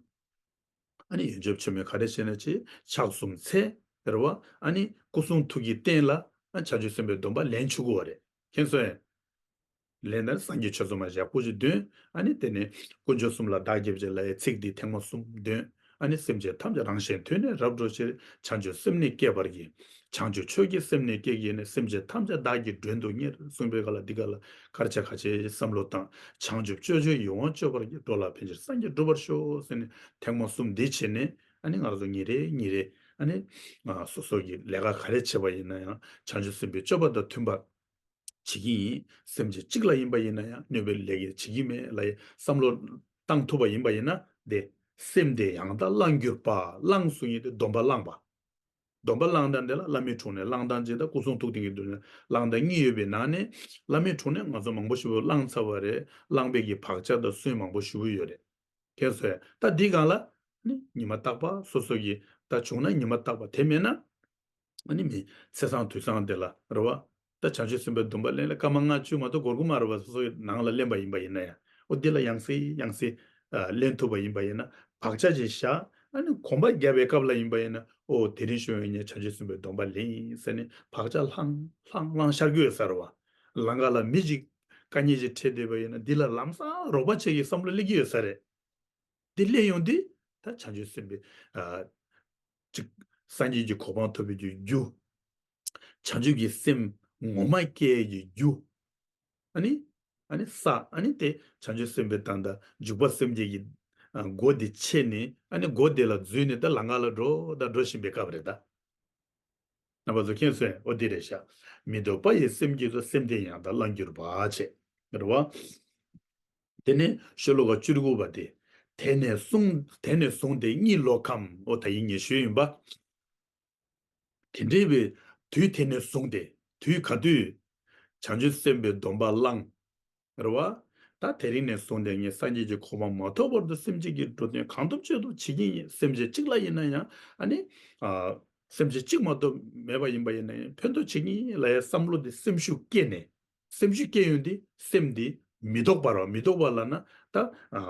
ཨ་ནི་ཡོན་ཆབ་མཆོད་མེ་ག་རེ་བྱས་ན་བྱེད། ཕྱག་གསུམ་འཚལ། རེད་བ། ཨ་ནི་སྐུ་གསུང་ཐུགས་ཀྱི་རྟེན་ལ་ཨ་བྱང་ཆུབ་སེམས་དཔའི་སྡོམ་པ་ལེན་ཆོག་གི་ཡོད་རེད། མཁྱེན་སོང་ངས། ལན་དང་སངས་རྒྱས་ཆོས་ཚོགས་མ་ཞེས་པོ་ཅིག་འདོན། ཨ་ནི་དེ་ནས་དཀོན་མཆོག་གསུམ་ལ་བདག་སྐྱབས་མཆི་ལབ་ཡའི་ཚིག་འདི་ཐེངས་མ་གསུམ་འདོན། ཨ་ནི་སེམས་ཅན་ཐམས་ཅད་རང་གཞན་དོན་ནི་རབ་འགྲོ་ཕྱིར། བྱང་ཆུབ་སེམས་ནི་བསྐྱེད་པར་བགྱི། བྱང་ཆུབ་ཆོས་ཀྱི་སེམས་ནི་བསྐྱེད་བགྱིས་ནས། སེམས་ཅན་ཐམས་ཅད་བདག་གིས་མགྲོན་དུ་གཉེར། གསུངས་པའི་སྐབས་ལ་འདི་ག་ལ་ག་རེ་བྱ་ག་བྱེད་བསམ་བློ་བཏང་། བྱང་ཆུབ་སྤྱོད་མཆོག་ཡིད་འོང་སྤྱོད་པར་བགྱི། འགྲོ་ལ་ཕན་ཕྱིར་སངས་རྒྱས་འགྲུབ་པར་ཤོག་ཟེར་ནས་ཐེངས་མ་གསུམ་འདི་བྱས་ནས། ཨ་ནི་ང་རང་ཚོ་ཉིན་རེ་ཉིན་རེ་ཨ་ནི་ང་སོ་སོ་གི་ལས་ཀ་ག་རེ་བྱེད་པ་ཡིན་ན་ཡང་བྱང་ཆུབ་སེམས་དཔའི་སྤྱོད་པ་དང་མཐུན་པར་བྱེད་ཀྱི་ཡིན། སེམས་ཅན་གཅིག་ལ་ཡིན་པ་ཡིན་ན་ཡང་གནོད་པའི་ལས་ཀྱི་བྱེད་ཀྱི་མེད་ལ་ཡི་བསམ་བློ་བཏང་ཐུབ་པ་ཡིན་པ་ཡིན་ན། དེ་སེམས་དེ་ཡང་དག་བླངས་གྱུར་པ། བླངས་གསུང་ཡིན་ཏེ་སྡོམ་པ་བླངས་པ། སྡོམ་པ་བླངས་དང་དེ་ལ་བླ་མའི་དྲུང་ནས་བླངས་དང་ཅེས་དང་སྐུ་གསུང་ཐུགས་རྟེན་གྱི་མདུན་ནས་བླངས་དང་གཉིས་ཡོད་པའི་ནང་ནས། བླ་མའི་དྲུང་ནས་ང་ཚོ་མང་པོ་ཞིག་བླངས་ཚར་བ་རེད། བླངས་པའི་གི་བག་ཆགས་དང་སོན་མང་པོ་ཞིག་ཡོད་རེད། ཁྱེད་ཚོས་ད་འདི་སྒང་ལ་ནི་ཉི་མ་རྟག་པ་སོ་སོ་གི་ད་བྱུང་ན་ཉི་མ་རྟག་པ། དེ་མེད་ན་ཨ་ནི་མི་ཚེས་བཟང་དུས་བཟང་དེ་ལ་རེད་བ། ད་བྱང་ཆུབ་སེམས་དཔའི་སྡོམ་པ་ལེན་ལ་སྐར་མ་ལྔ་བཅུ་མ་གཏོགས་འགོར་གི་མ་རེད་བ། སོ་སོའི་ནང་ལ་ལེན་པ་ཡིན་པ་ཡིན་ན་ཡང་། ཨོ་འདི་ལ་ཡང་སེ་ཡང་སེ་ཨ་ལེན་ཐུབ་པ་ཡིན་པ་ཡིན་ན། བག་ཆགས་ཅིག་བཞག་ཨ་ནི་གོམ་པ་བརྒྱབ་པའི་སྐབས་ལ་ཡིན་པ་ཡིན་ན། ཨོ་དེ་རིང་ཞོགས་ཡོང་ངས་བྱང་ཆུབ་སེམས་དཔའི་སྡོམ་པ་ལེན་ཡིན་ཟེར་ནས་བག་ཆགས་ལྷང་ལྷང་ལྷང་ཤར་གྱི་ཡོད་ས་རེད་བ། ལམ་ཁ་ལ་མི་ཅིག་དཀའ་ངལ་ཅིག་འཕྲད་བསྡད་པ་ཡིན་ན། འདི་ལ་ལམ་སང་རོགས་པ་བྱེད་ཀྱི་བསམ་བློ་སླེབས་ཀྱི་ཡོད་ས་རེད། འདི་སླེབས་ཡོང་དུས་ད་བྱང་ཆུབ་སེམས་དཔའི་ཨ་ཅིག་སངས་རྒྱས་ཀྱི་གོ་འཕང་ཐོབ་པའི་རྒྱུ། བྱང་ཆུབ་ཀྱི་སེམས་ངོ་མ་སྐྱེ་ཡི་རྒྱུ། ཨ་ནི་ཨ་ནི་ས་ཨ་ནི་དེ་བྱང་ཆུབ་སེམས་དཔའི་ད་ལྟ་འཇུག་པ་སེམས་བསྐྱེད་ཀྱི་ཨ་སྒོ་དེ་ཕྱེ་ནས། ཨ་ནི་སྒོ་དེ་ལ་འཛུལ་ནས་ད་ལམ་ཁ་ལ་འགྲོ་ད་འགྲོ་བཞིན་པའི་སྐབས་རེད་ད། རྣམ་པ་ཚོ་མཁྱེན་སོང་། ཨོ་འདི་རེད་ཤག་མི་ལྡོག་པ་ཡི་སེམས་ཀྱིས་སུ། སེམས་དེ་ཡང་དག་བླངས་གྱུར་པ་བྱས། རེད་བ། དེ་ནས་ཤོ་ལོ་ཀ་བཅུ་དགུ་པ་དེ། དེ་ནས་བཟུང་དེ་ནས་བཟུང་སྟེ་གཉིད་ལོག་གམ། ཨོ་ད་ཡིན་ངེས་ཞུས་ཡིན་པ། དེ་འདྲའི་བའི་དུས་དེ་ནས་བཟུང་སྟེ། དུས་ག་དུས་བྱང་ཆུབ་སེམས་དཔའི་སྡོམ་པ་བླངས། རེད་བ། ད་དེ་རིང་ནས་བཟུང་སྟེ་ངས་སངས་རྒྱས་ཀྱི་གོ་འཕང་མ་ཐོབ་བར་དུ་སེམས་ཅན་གྱི་འགྲོ་དོན་གང་ཐུབ་ཅི་ཐུབ་བྱེད་ཀྱི་ཡིན། སེམས་ཅན་གཅིག་ལ་ཡིན་ན་ཡང་ཨ་ནི་ཨ་སེམས་ཅན་གཅིག་མ་གཏོགས་མེད་པ་ཡིན་པ་ཡིན་ན་ཡང་ཕན་ཐོགས་བྱེད་ཀྱི་ཡིན་ལབ་ཡའི་བསམ་བློ་དེ་སེམས་ཤུགས་སྐྱེས་ནས། སེམས་ཤུགས་སྐྱེས་ཡོང་དུས་སེམས་དེ་མི་ལྡོག་པ་རེད་བ། མི་ལྡོག་པ་ལབ་ན་ད་ཨ་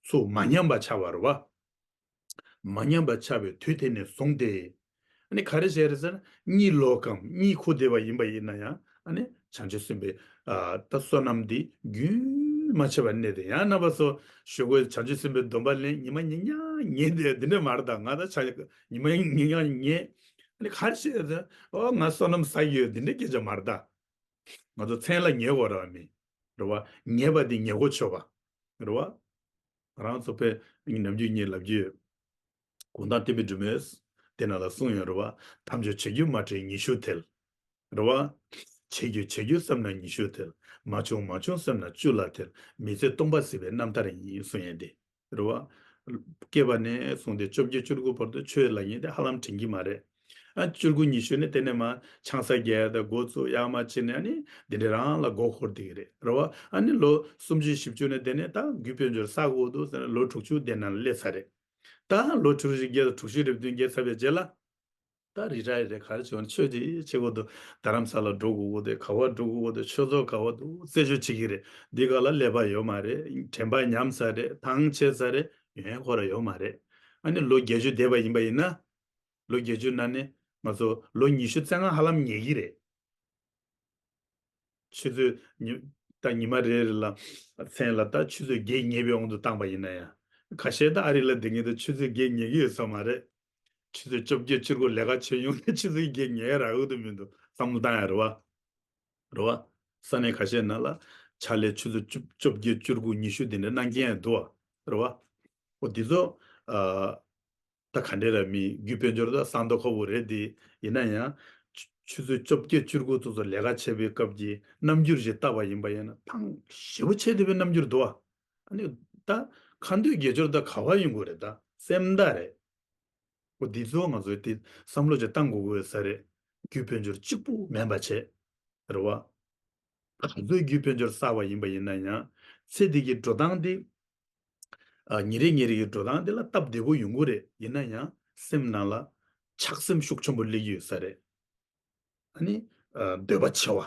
ཚུར་མ་ཉམས་པ་ཆགས་པ་རེད་བ། མ་ཉམས་པ་ཆགས་པའི་དུས་དེ་ནས་བཟུང་སྟེ། ཨ་ནི་ག་རེ་བྱས་རེད་ཟེར་ན། གཉིད་ལོག་གམ། གཉིད་ཁུག་བསྡད་པ་ཡིན་པ་ཡིན་ན་ཡང་། ཨ་ནི་བྱང་ཆུབ་སེམས་དཔའི་ཨ་ད་བསོད་ནམས་འདི་རྒྱུན་མ་ཆད་པར་གནས་ཏེ། ཡང་རྣམ་པ་ཚོ་ཞུ་དགོས། བྱང་ཆུབ་སེམས་དཔའི་སྡོམ་པ་ལེན། ཉི་མ་ཉིན་ཉག་ཉལ་བསྡད་འདི་འདྲ་མ་རེད་ད། ང་ད་ཆ་ཉི་མ་ཉིན་ཉག་ཉལ། ཨ་ནི་ག་རེ་བྱས་རེད་ཟེར་ན། ཨོ་ང་བསོད་ནམས་བསགས་ཡོད་འདི་འདྲ་སྐད་ཆ་མ་རེད་ད། ང་ཚོ་མཚན་ལ་ཉལ་དགོས་རེད་བ་མི། རེད་བ། ཉལ་བ་འདི་ཉལ་གོ་ཆོད་པ། རེད་བ། ང་རང་ཚོ་དཔེ་ནམ་རྒྱུན་ངས་ལབ་ཀྱི་ཡོད། གུང་ཐང་བསྟན་པའི་སྒྲོན་མེ་དེ་ནང་ལ་གསུངས་ཡོད་རེད་བ། ཐབས་མཆོག་བྱེད་རྒྱུ་མ་དྲན་ཉི་ཤུ་ཐལ། རེད་བ། བྱེད་རྒྱུ་བྱེད་རྒྱུ་བསམ་ན་ཉི་ཤུ་ཐལ། མ་བྱུང་མ་བྱུང་བསམ་ན་བཅུ་ལ་ཐལ། མི་ཚེ་སྟོང་པ་སྲིད་པའི་རྣམ་ཐར་ཡིན་གསུངས་ཡོད་དེ། རེད་བ། སྐྱེས་པ་ནས་བཟུང་སྟེ་བཅོ་བརྒྱད་བཅུ་དགུ་བར་དུ་ཆོས་ལབ་མཁན་དེ་ཧ་ལམ་དྲན་གྱི་མ་རེད། ཨ་བཅུ་དགུ་ཉི་ཤུ་ནས་དེ་ནས་མར་ཆང་ས་རྒྱག་ཡ་དང་འགོ་བཙུགས་ཡག་མ་བྱས་ནས། ཨ་ནི་འདི་འདྲ་རང་ལ་མགོ་འཁོར་བསྡད་ཀྱི་རེད། རེད་བ། ཨ་ནི་ལོ་སུམ་ཅུ་བཞི་བཅུ་ནས་དེ་ནས་ད་རྒྱུ་དཔལ་འབྱོར་བསགས་དགོས་འདུག་ཟེར་ནས་ལོ་དྲུག་ཅུ་དེ་ནང་སླེབས་ཚར་རེད། ད་ལོ་དྲུག་ཅུ་བརྒལ་དང་དྲུག་ཅུ་རེ་བདུན་བརྒལ་ཚར་བའི་རྗེས་ལ། ད་རི་ཊ་ཡར་རེད། ག་རེ་བྱེད་དགོས། ཆོས་ཅིག་བྱེད་དགོས་འདུག་རྡ་རམ་ས་ལ་འགྲོ་དགོས་ཀྱི་འདུག་ག་བ་འགྲོ་དགོས་ཀྱི་འདུག་ཆོས་ཚོགས་ག་བ་འདུག་རྩད་གཅོད་བྱེད་ཀྱི་རེད། འདི་ག་ལ་ཀླད་པ་ཡོད་མ་རེད། དྲན་པ་ཉམས་ཚར་རེད། ཐང་ཆད་ཚར་རེད། ཡོན་ཁོ་ར་ཡོད་མ་རེད། ཨ་ནི་ལོ་བརྒྱད་ཅུ་འདས་པ་ཡིན་པ་ཡིན་ན། ལོ་བརྒྱད་ཅུ་ནང་ནས་ང་ཚོ་ལོ་ཉི་ཤུ་རྩ་ལྔ་ཧ་ལམ་ཉལ་གྱི་རེད། ཆུ་ཚོད་ཉི་ད་ཉི་མ་རེ་རེ་ལ་མཚན་ལ་ད་ཆུ་ཚོད་བརྒྱད་ཉལ་བའི་དབང་དུ་བཏང་པ་ཡིན་ན་ཡང་། ཁ་ཤས་ད་ཨ་རི་ལ་བསྡད་མཁན་དེ་ཆུ་ཚོད་བརྒྱད་ཉལ་གྱི་ཡོད་ས་མ་རེད། ཆུ་ཚོད་བཅོ་བརྒྱད་བཅུ་དགུ་ལས་ཀ་བྱེད་ཡོང་ནས་ཆུ་ཚོད་བརྒྱད་ཉལ་རག་གི་འདུག་མི་འདུག་བསམ་བློ་བཏང་ཡ་རེད་བ། རེད་བ། ས་གནས་ཁ་ཤས་ནང་ལ་ཕྱག་ལས་ཆུ་ཚོད་བཅུ་བཅོ་བརྒྱད་བཅུ་དགུ་ཉི་ཤུ་དེ་འདྲ་གནང་མཁན་ཡང་འདུག་བ། རེད་བ། འོ་འདི་ཚོ་ཨ། ད་ག་འདྲས་ར་མི་རྒྱུ་དཔལ་འབྱོར་ད་སྲང་མདའ་ཁོ་བོ་རེད་དེ། ཡིན་ན་ཡང་ཆུ་ཆུ་ཚོད་བཅོ་བརྒྱད་བཅུ་དགུ་ཙམ་ཙམ་ལས་ཀ་བྱེད་པའི་སྐབས་ཀྱི་རྣམ་འགྱུར་ཞིག་བལྟས་པ་ཡིན་པ་ཡིན་ན་ཐང་ཞེ་པོ་ཆེ་དེ་བའི་རྣམ་འགྱུར་འདུག་ཨ། ཨ་ནི་ད་ཁ་འདོན་དགེ་སྦྱོར་ད་ག་བ་ཡོང་དགོས་རེད། ད་སེམས་ད་རེད། འོ་འདི་ཚོ་ང་ཚོས་དེ་བསམ་བློ་ཅིག་བཏང་དགོས་དགོས་ས་རེད། རྒྱུ་དཔལ་འབྱོར་གཅིག་པུ་མིན་པ་བྱས། རེད་བ། ག་ཚོད་རྒྱུ་དཔལ་འབྱོར་བསགས་པ་ཡིན་པ་ཡིན་ན་ཡང་། ཚེ་འདི་གི་འགྲོ་སྟངས་འདི། ཨ་ཉིན་རེ་ཉིན་རེ་གི་འགྲོ་སྟངས་འདི་ལ་སྟབས་བདེ་པོ་ཡོང་གི་རེད། ཡིན་ན་ཡང་སེམས་ནང་ལ་ཆགས་སེམས་ཤུགས་ཆེན་པོ་སླེབས་ཀྱི་ཡོད་ས་རེད། ཨ་ནི་ཨ་འདོད་པ་ཆེ་བ།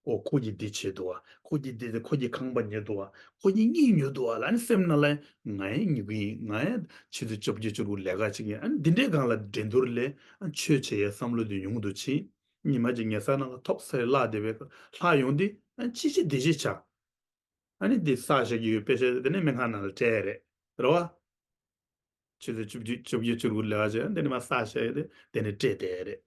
ཨོ་ཁོ་གིས་འདི་བྱས་འདུག་བ། ཁོ་གིས་འདི་ཁོ་གིས་ཁང་པ་ཉོས་འདུག་བ། ཁོ་གིས་གཉིད་ཉོས་འདུག་བ་ལ། ཨ་ནི་སེམས་ནང་ལ་ང་ཡང་ཉོ་གི་ཡིན། ང་ཡང་ཆུ་ཚོད་བཅོ་བརྒྱད་བཅུ་དགུ་ལས་ཀ་བྱེད་ཀྱི་ཡིན། ཨ་ནི་འདི་འདྲའི་སྒང་ལ་འགྲན་བསྡུར་ལས་ཨ་ཆོས་བྱེད་ཡའི་བསམ་བློ་དེ་ཉུང་དུ་ཕྱིན། ཉི་མ་གཅིག་ཉལ་ས་ནང་ལ་ཐོབ་ས་རེ་བརླག་བསྡད་པའི་ལྷག་ཡོང་དུས། ཨ་ཅི་ཅི་བདེ་སྐྱིད་ཆགས། ཨ་ནི་འདི་བསགས་བཞག་གི་ཡོད་པའི་ཤེས་དེ་ནི་སྨན་ཁང་ནང་ལ་སྤྲད་རེད། རེད་བ། ཆུ་ཚོད་བཅུ་བཅུ་བཅུ་བརྒྱད་བཅུ་དགུ་ལས་ཀ་བྱས་འདི་ནི་མ་བསགས་བཞག་ཡོད་དེ་འདི་ནི་སྤྲད་བསྡད་རེད།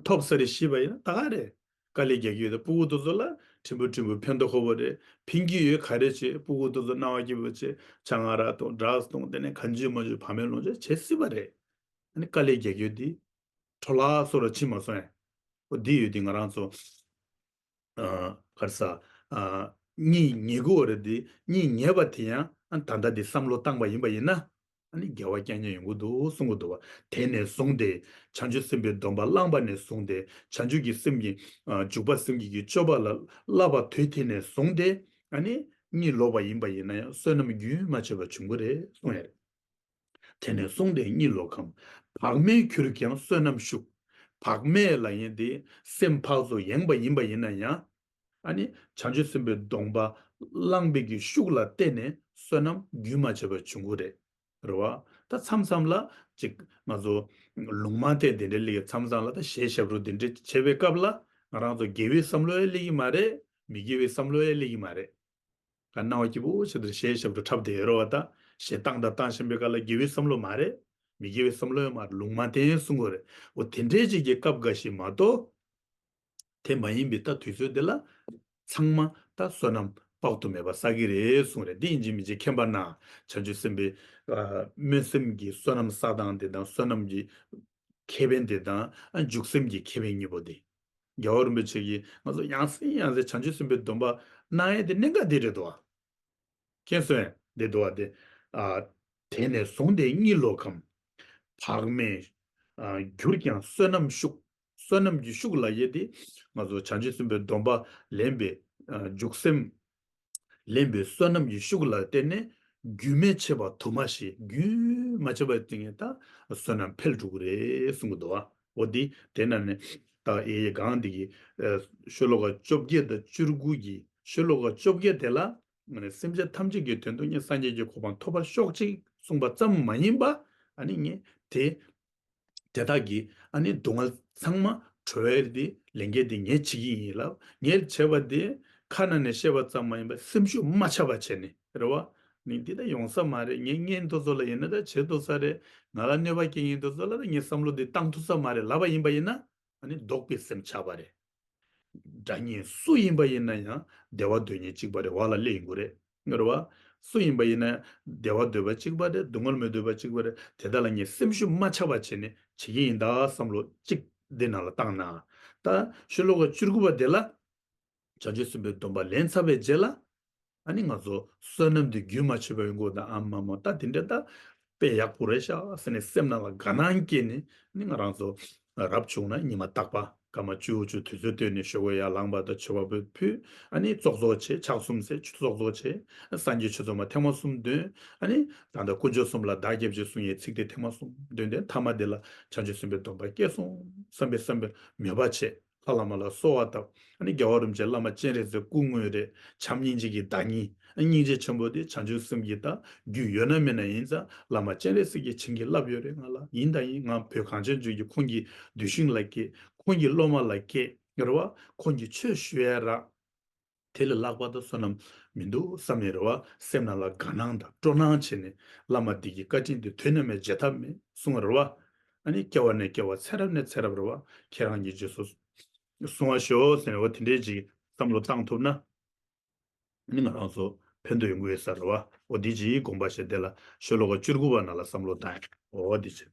ཐོབ་ས་རེ་ཤི་བ་ཡིན་ན་ད་ག་རེད། དཀའ་ལས་རྒྱག་གི་ཡོད་དེ་སྤུ་གུ་དེ་ཚོ་ལ་ཕྲན་བུ་ཕྲན་བུ་ཕན་ཐོགས་ཁོ་བོ་རེད། ཕན་གྱི་ཡོད་ག་རེ་བྱེད། སྤུ་གུ་དེ་ཚོ་སྣང་བ་སྐྱིད་པོ་བྱེད། ཆང་ཨ་རག་འཐུང་ཌྲག་སི་འཐུང་དེ་ནས་གང་བྱེད་མ་བྱེད་བག་མེད་ལོངས་སྤྱོད་བྱེད་སྲིད་པ་རེད། ཨ་ནི་དཀའ་ལས་རྒྱག་གི་ཡོད་དེ་འཕྲོ་བརླག་སོགས་ལ་ཕྱིན་མ་སོང་ཡ། འོ་འདི་ཡོད་དེ་ང་རང་ཚོ་ཨ་ག་རེ་ཟ། ཨ་གཉིད་ཉལ་དགོས་རེད་དེ་གཉིད་ཉལ་བ་དེ་ཡང་ཨ་ད་ལྟ་དེ་བསམ་བློ་བཏང་པ་ཡིན་པ་ཡིན་ན། ཨ་ནི་དགེ་བ་རྐྱང་རྐྱང་ཡོང་གི་འདུག་གསུང་གི་འདུག་བ། དེ་ནས་བཟུང་སྟེ་བྱང་ཆུབ་སེམས་དཔའི་སྡོམ་པ་བླངས་པ་ནས་བཟུང་སྟེ་བྱང་ཆུབ་ཀྱི་སེམས་ཀྱི་ཨ་འཇུག་པ་སེམས་བསྐྱེད་ཀྱི་སྤྱོད་པ་ལ་བསླབ་པ་དུས་དེ་ནས་བཟུང་སྟེ་ཨ་ནི་གཉིད་ལོག་པ་ཡིན་པ་ཡིན་ན་ཡང་བསོད་ནམས་རྒྱུན་མ་ཆད་པ་འབྱུང་གི་རེད་གསུང་ཡ་རེད། དེ་ནས་བཟུང་སྟེ་གཉིད་ལོག་གམ། བག་མེད་གྱུར་ཀྱང་བསོད་ནམས་ཤུགས། བག་མེད་ལ་ཡིན་ཏེ་སེམས་ཕར་ཚུར་ཡེངས་པ་ཡིན་པ་ཡིན་ན་ཡང་། ཨ་ནི་བྱང་ཆུབ་སེམས་དཔའི་སྡོམ་པ་བླངས་པའི་གི་ཤུགས་ལ་བརྟེན་ནས་བསོད་ནམས་རྒྱུན་མ་ཆད་པར་འབྱུང་གི་རེད། རེད་བ། ད་མཚམས་མཚམས་ལ་ཅིག་ང་ཚོ་ལུང་མ་བསྟན་དེ་འདྲའི་ལེགས་མཚམས་མཚམས་ལ་ད་གཞས་ཞབས་བྲོ་དེ་འདྲའི་བྱེད་པའི་སྐབས་ལ་ང་རང་ཚོ་དགེ་བའི་བསམ་བློ་ཡང་སླེབས་ཀྱི་མ་རེད། མི་དགེ་བའི་བསམ་བློ་ཡང་སླེབས་ཀྱི་མ་རེད། ག་སྣང་བ་སྐྱིད་པོ་ཞིག་དེར་གཞས་ཞབས་བྲོ་འཁྲབ་བསྡད་ཡོད་རེད་བ། ད་གཞས་བཏང་དང་བཏང་བཞིན་པའི་སྐབས་ལ་དགེ་བའི་བསམ་བློ་མ་རེད། མི་དགེ་བའི་བསམ་བློ་ཡང་མ་རེད། ལུང་མ་བསྟན་གསུང་གི་རེད། འོ་དེ་འདྲའི་ཅིག་གི་སྐབས་འགའ་ཞིག་མ་གཏོགས། དེ་མ་ཡིན་པའི་ད་དུས་ཚོད་དེ་ལ། ཚང་མ་ད་བསོད་ནམས་དཔག་ཏུ་མེད་པ་བསགས་ཀྱི་རེད་གསུང་རེད། འདི་ཡིན་གཅིག་མིན་གཅིག་མཁྱེན་པ་ན། བྱང་ཆུབ་སེམས་དཔའི་ཨ་སྨོན་སེམས་ཀྱི་བསོད་ནམས་བསགས་སྟངས་དེ་དང་བསོད་ནམས་ཀྱི་ཁེ་ཕན་དེ་དང་ཨ་འཇུག་སེམས་ཀྱི་ཁེ་ཕན་གཉིས་པོ་དེ། རྒྱལ་བ་རིན་པོ་ཆེ་གིས་ང་ཚོ་ཡང་སེ་ཡང་སེ་བྱང་ཆུབ་སེམས་དཔའི་སྡོམ་པ་གནང་ཡས་དེ་གནད་འགག་དེ་རེད་དོ། མཁྱེན་སོང་ཡ་དེ་འདུག་བ་དེ། ཨ་དེ་ནས་བཟུང་སྟེ་གཉིད་ལོག་གམ། བག་མེད་ཨ་གྱུར་ཀྱང་བསོད་ནམས་ཤུགས། བསོད་ནམས་ཀྱི་ཤུགས་ལ་ཡེ་དེ་ང་ཚོ་བྱང་ཆུབ་སེམས་དཔའི་སྡོམ་པ་ལེན་པའི་ཨ་འཇུག་སེམས། ལེན་པའི་བསོད་ནམས་ཀྱི་ཤུགས་ལ་བརྟེན་ནས་རྒྱུན་མི་ཆད་པ་དུ་མ་ཞིག་རྒྱུན་མ་ཆད་པའི་སྟེང་ནས་ད་བསོད་ནམས་འཕེལ་འགྲོ་གི་རེད་གསུང་གི་འདུག་བ། འོ་དེ་དེ་ན་ནས་ད་ཨེ་ཡེ་གང་དེ་གི་ཨ་ཤོ་ལོ་ཀ་བཅོ་བརྒྱད་དང་བཅུ་དགུ་གི་ཤོ་ལོ་ཀ་བཅོ་བརྒྱད་དེ་ལ་སེམས་ཅན་ཐམས་ཅད་ཀྱི་དོན་དུ་ངས་སངས་རྒྱས་ཀྱི་གོ་འཕང་ཐོབ་པར་ཤོག་ཅིག་གསུངས་པ་ཙམ་མ་ཡིན་པ་ཨ་ནི་ངས་དེ། དེ་དག་གི་ཨ་ནི་སྡུག་བསྔལ་ཚང་མ་གྲོལ་བའི་དེ་ལས་འགན་དེ་ངས་བྱེད་ཀྱི་ཡིན་ལབ། ངས་བྱས་པ་དེ་ཁ་ནང་ནས་བཤད་པ་ཙམ་མ་ཡིན་པར་སེམས་ཤུགས་མ་ཆག་པ་བྱས་ནས་རེད་བ། ནི་འདི་ད་ཡོང་ས་མ་རེད། ངས་ངས་འདི་ཚོ་ལ་ཡིན་ན་ད་བྱེད་ཐུབ་ས་རེད། ང་ལ་གནོད་པ་སྐྱེལ་མཁན་འདི་ཚོ་ལ་ད་ངས་བསམ་བློ་འདི་བཏང་ཐུབ་ས་མ་རེད་ལབ་པ་ཡིན་པ་ཡིན་ན་ཨ་ནི་ལྡོག་པའི་སེམས་ཆགས་པ་རེད། དགྲ་གཉེན་སུ་ཡིན་པ་ཡིན་ན་ཡང་བདེ་བ་འདོད་མཁན་གཅིག་པ་རེད་བ་ལ་སླེབས་ཡོང་གི་རེད། ངེས་རེད་བ། སུ་ཡིན་པ་ཡིན་ན་བདེ་བ་འདོད་པ་གཅིག་པ་རེད། སྡུག་བསྔལ་མི་འདོད་པ་གཅིག་པ་རེད། དེ་དག་ལ་ངས་སེམས་ཤུགས་མ་ཆག་པ་བྱས་ནས་བྱེད་ཀྱི་ཡིན་ད་བསམ་བློ་གཅིག་འདི་ནང་ལ་བཏང་ན། ད་ཤོ་ལོ་ཀ་བཅུ་དགུ་པ་དེ་ལ་བྱང་ཆུབ་སེམས་དཔའི་སྡོམ་པ་ལེན་ཚར་བའི་རྗེས་ལ། ཨ་ནི་ང་ཚོ་བསོད་ནམས་འདི་རྒྱུན་མ་ཆད་པ་ཡོང་དགོས་ད་ཨ་མ་མ་ད་དེ་འདྲ་ད་དཔེ་ཡག་པོ་རེད་ཤག་ཟེར་ནས་སེམས་ནང་ལ་དགའ་སྣང་སྐྱེས་ནས་ཨ་ནི་ང་རང་ཚོ་རབ་བྱུང་ན་ཉི་མ་རྟག་པ་སྐར་མ་བཅུ་བཅུ་དུས་ཚོད་བཏོན་ནས་ཞོགས་ཀས་ཡར་ལངས་པ་དང་མཆོད་པ་ཕུལ། ཨ་ནི་ཙོག་ཙོག་བྱས། ཕྱག་གསུམ་འཚལ། ཙོག་ཙོག་བྱས། སངས་རྒྱས་ཆོས་ཚོགས་མ་ཐེངས་མ་གསུམ་འདོན། ཨ་ནི་ད་ལྟ་དཀོན་མཆོག་གསུམ་ལ་བདག་སྐྱབས་མཆི་གསུང་ཡའི་ཚིག་དེ་ཐེངས་མ་གསུམ་འདོན་ཏེ་མཐའ་མ་དེ་ལ་བྱང་ཆུབ་སེམས་དཔའི་སྡོམ་པ་སྐྱེས་སོང་བསམ་པའི་བསམ་པའི་མོས་པ་བྱས། ལྷ་བླ་མ་ལ་གསོལ་བ་བཏབ། ཨ་ནི་རྒྱལ་བ་རིན་པོ་ཆེ་བླ་མ་སྤྱན་རས་གཟིགས་སྐུ་དངོས་རེད། བྱམས་སྙིང་རྗེ་གི་བདག་ཉིད། ཨ་སྙིང་རྗེ་ཆེན་པོ་དེ་བྱང་ཆུབ་སེམས་ཀྱི་ད་རྒྱུད་ཡོད་ན་མེད་ན་ཡིན་ཙང་བླ་མ་སྤྱན་རས་གཟིགས་ཀྱིས་བྱིན་གྱིས་བརླབས་ཡོད་རེད་ང་ལ། ཡིན་དང་ཡིན། ང་བོད་གངས་ཅན་ལྗོངས་ཀྱི་ཁོང་གི་གདུལ་ཞིང་ལ་སྐྱེས། ཁོང་གི་སློབ་མ་ལ་སྐྱེས། རེད་བ། ཁོང་གི་ཆོས་ཞུ་ཡ་རག་དེ་ལས་ལྷག་པ་དང་བསོད་ནམས་མི་འདུག་བསམ་ནས་རེད་བ། སེམས་ནང་ལ་དགའ་སྣང་དང་སྤྲོ་སྣང་བྱས་ནས་བླ་མ་འདི་གི་བཀའ་དྲིན་དེ་དུས་ནམ་ཡང་བརྗེད་ཐབས་མེད་གསུང་བ་རེད་བ། ཨ་ནི་སྐྱེ་བ་ནས་སྐྱེ་བ་ཚེ་རབས་ནས་ཚེ་རབས་རེད་བ། ཁྱེད་རང་གིས་རྗེས་སུ་གསུང་བ་ཤོག་ཟེར་ནས་འོ་དེ་འདྲའི་ཅིག་བསམ་བློ་བཏང་ཐུབ་ན། ཨ་ནི་ང་རང་ཚོ་ཕན་ཐོགས་ཡོང་གི་ཡོད་ས་རེད་བ། འོ་འདི་ཅིག་དགོངས་པ་བཞེས་དེ་ལ་ཤོ་ལོ་ཀ་བཅུ་དགུ་པ་ནང་ལ་བསམ་བློ་བཏང་ཡ། འོ་འདི་ཅིག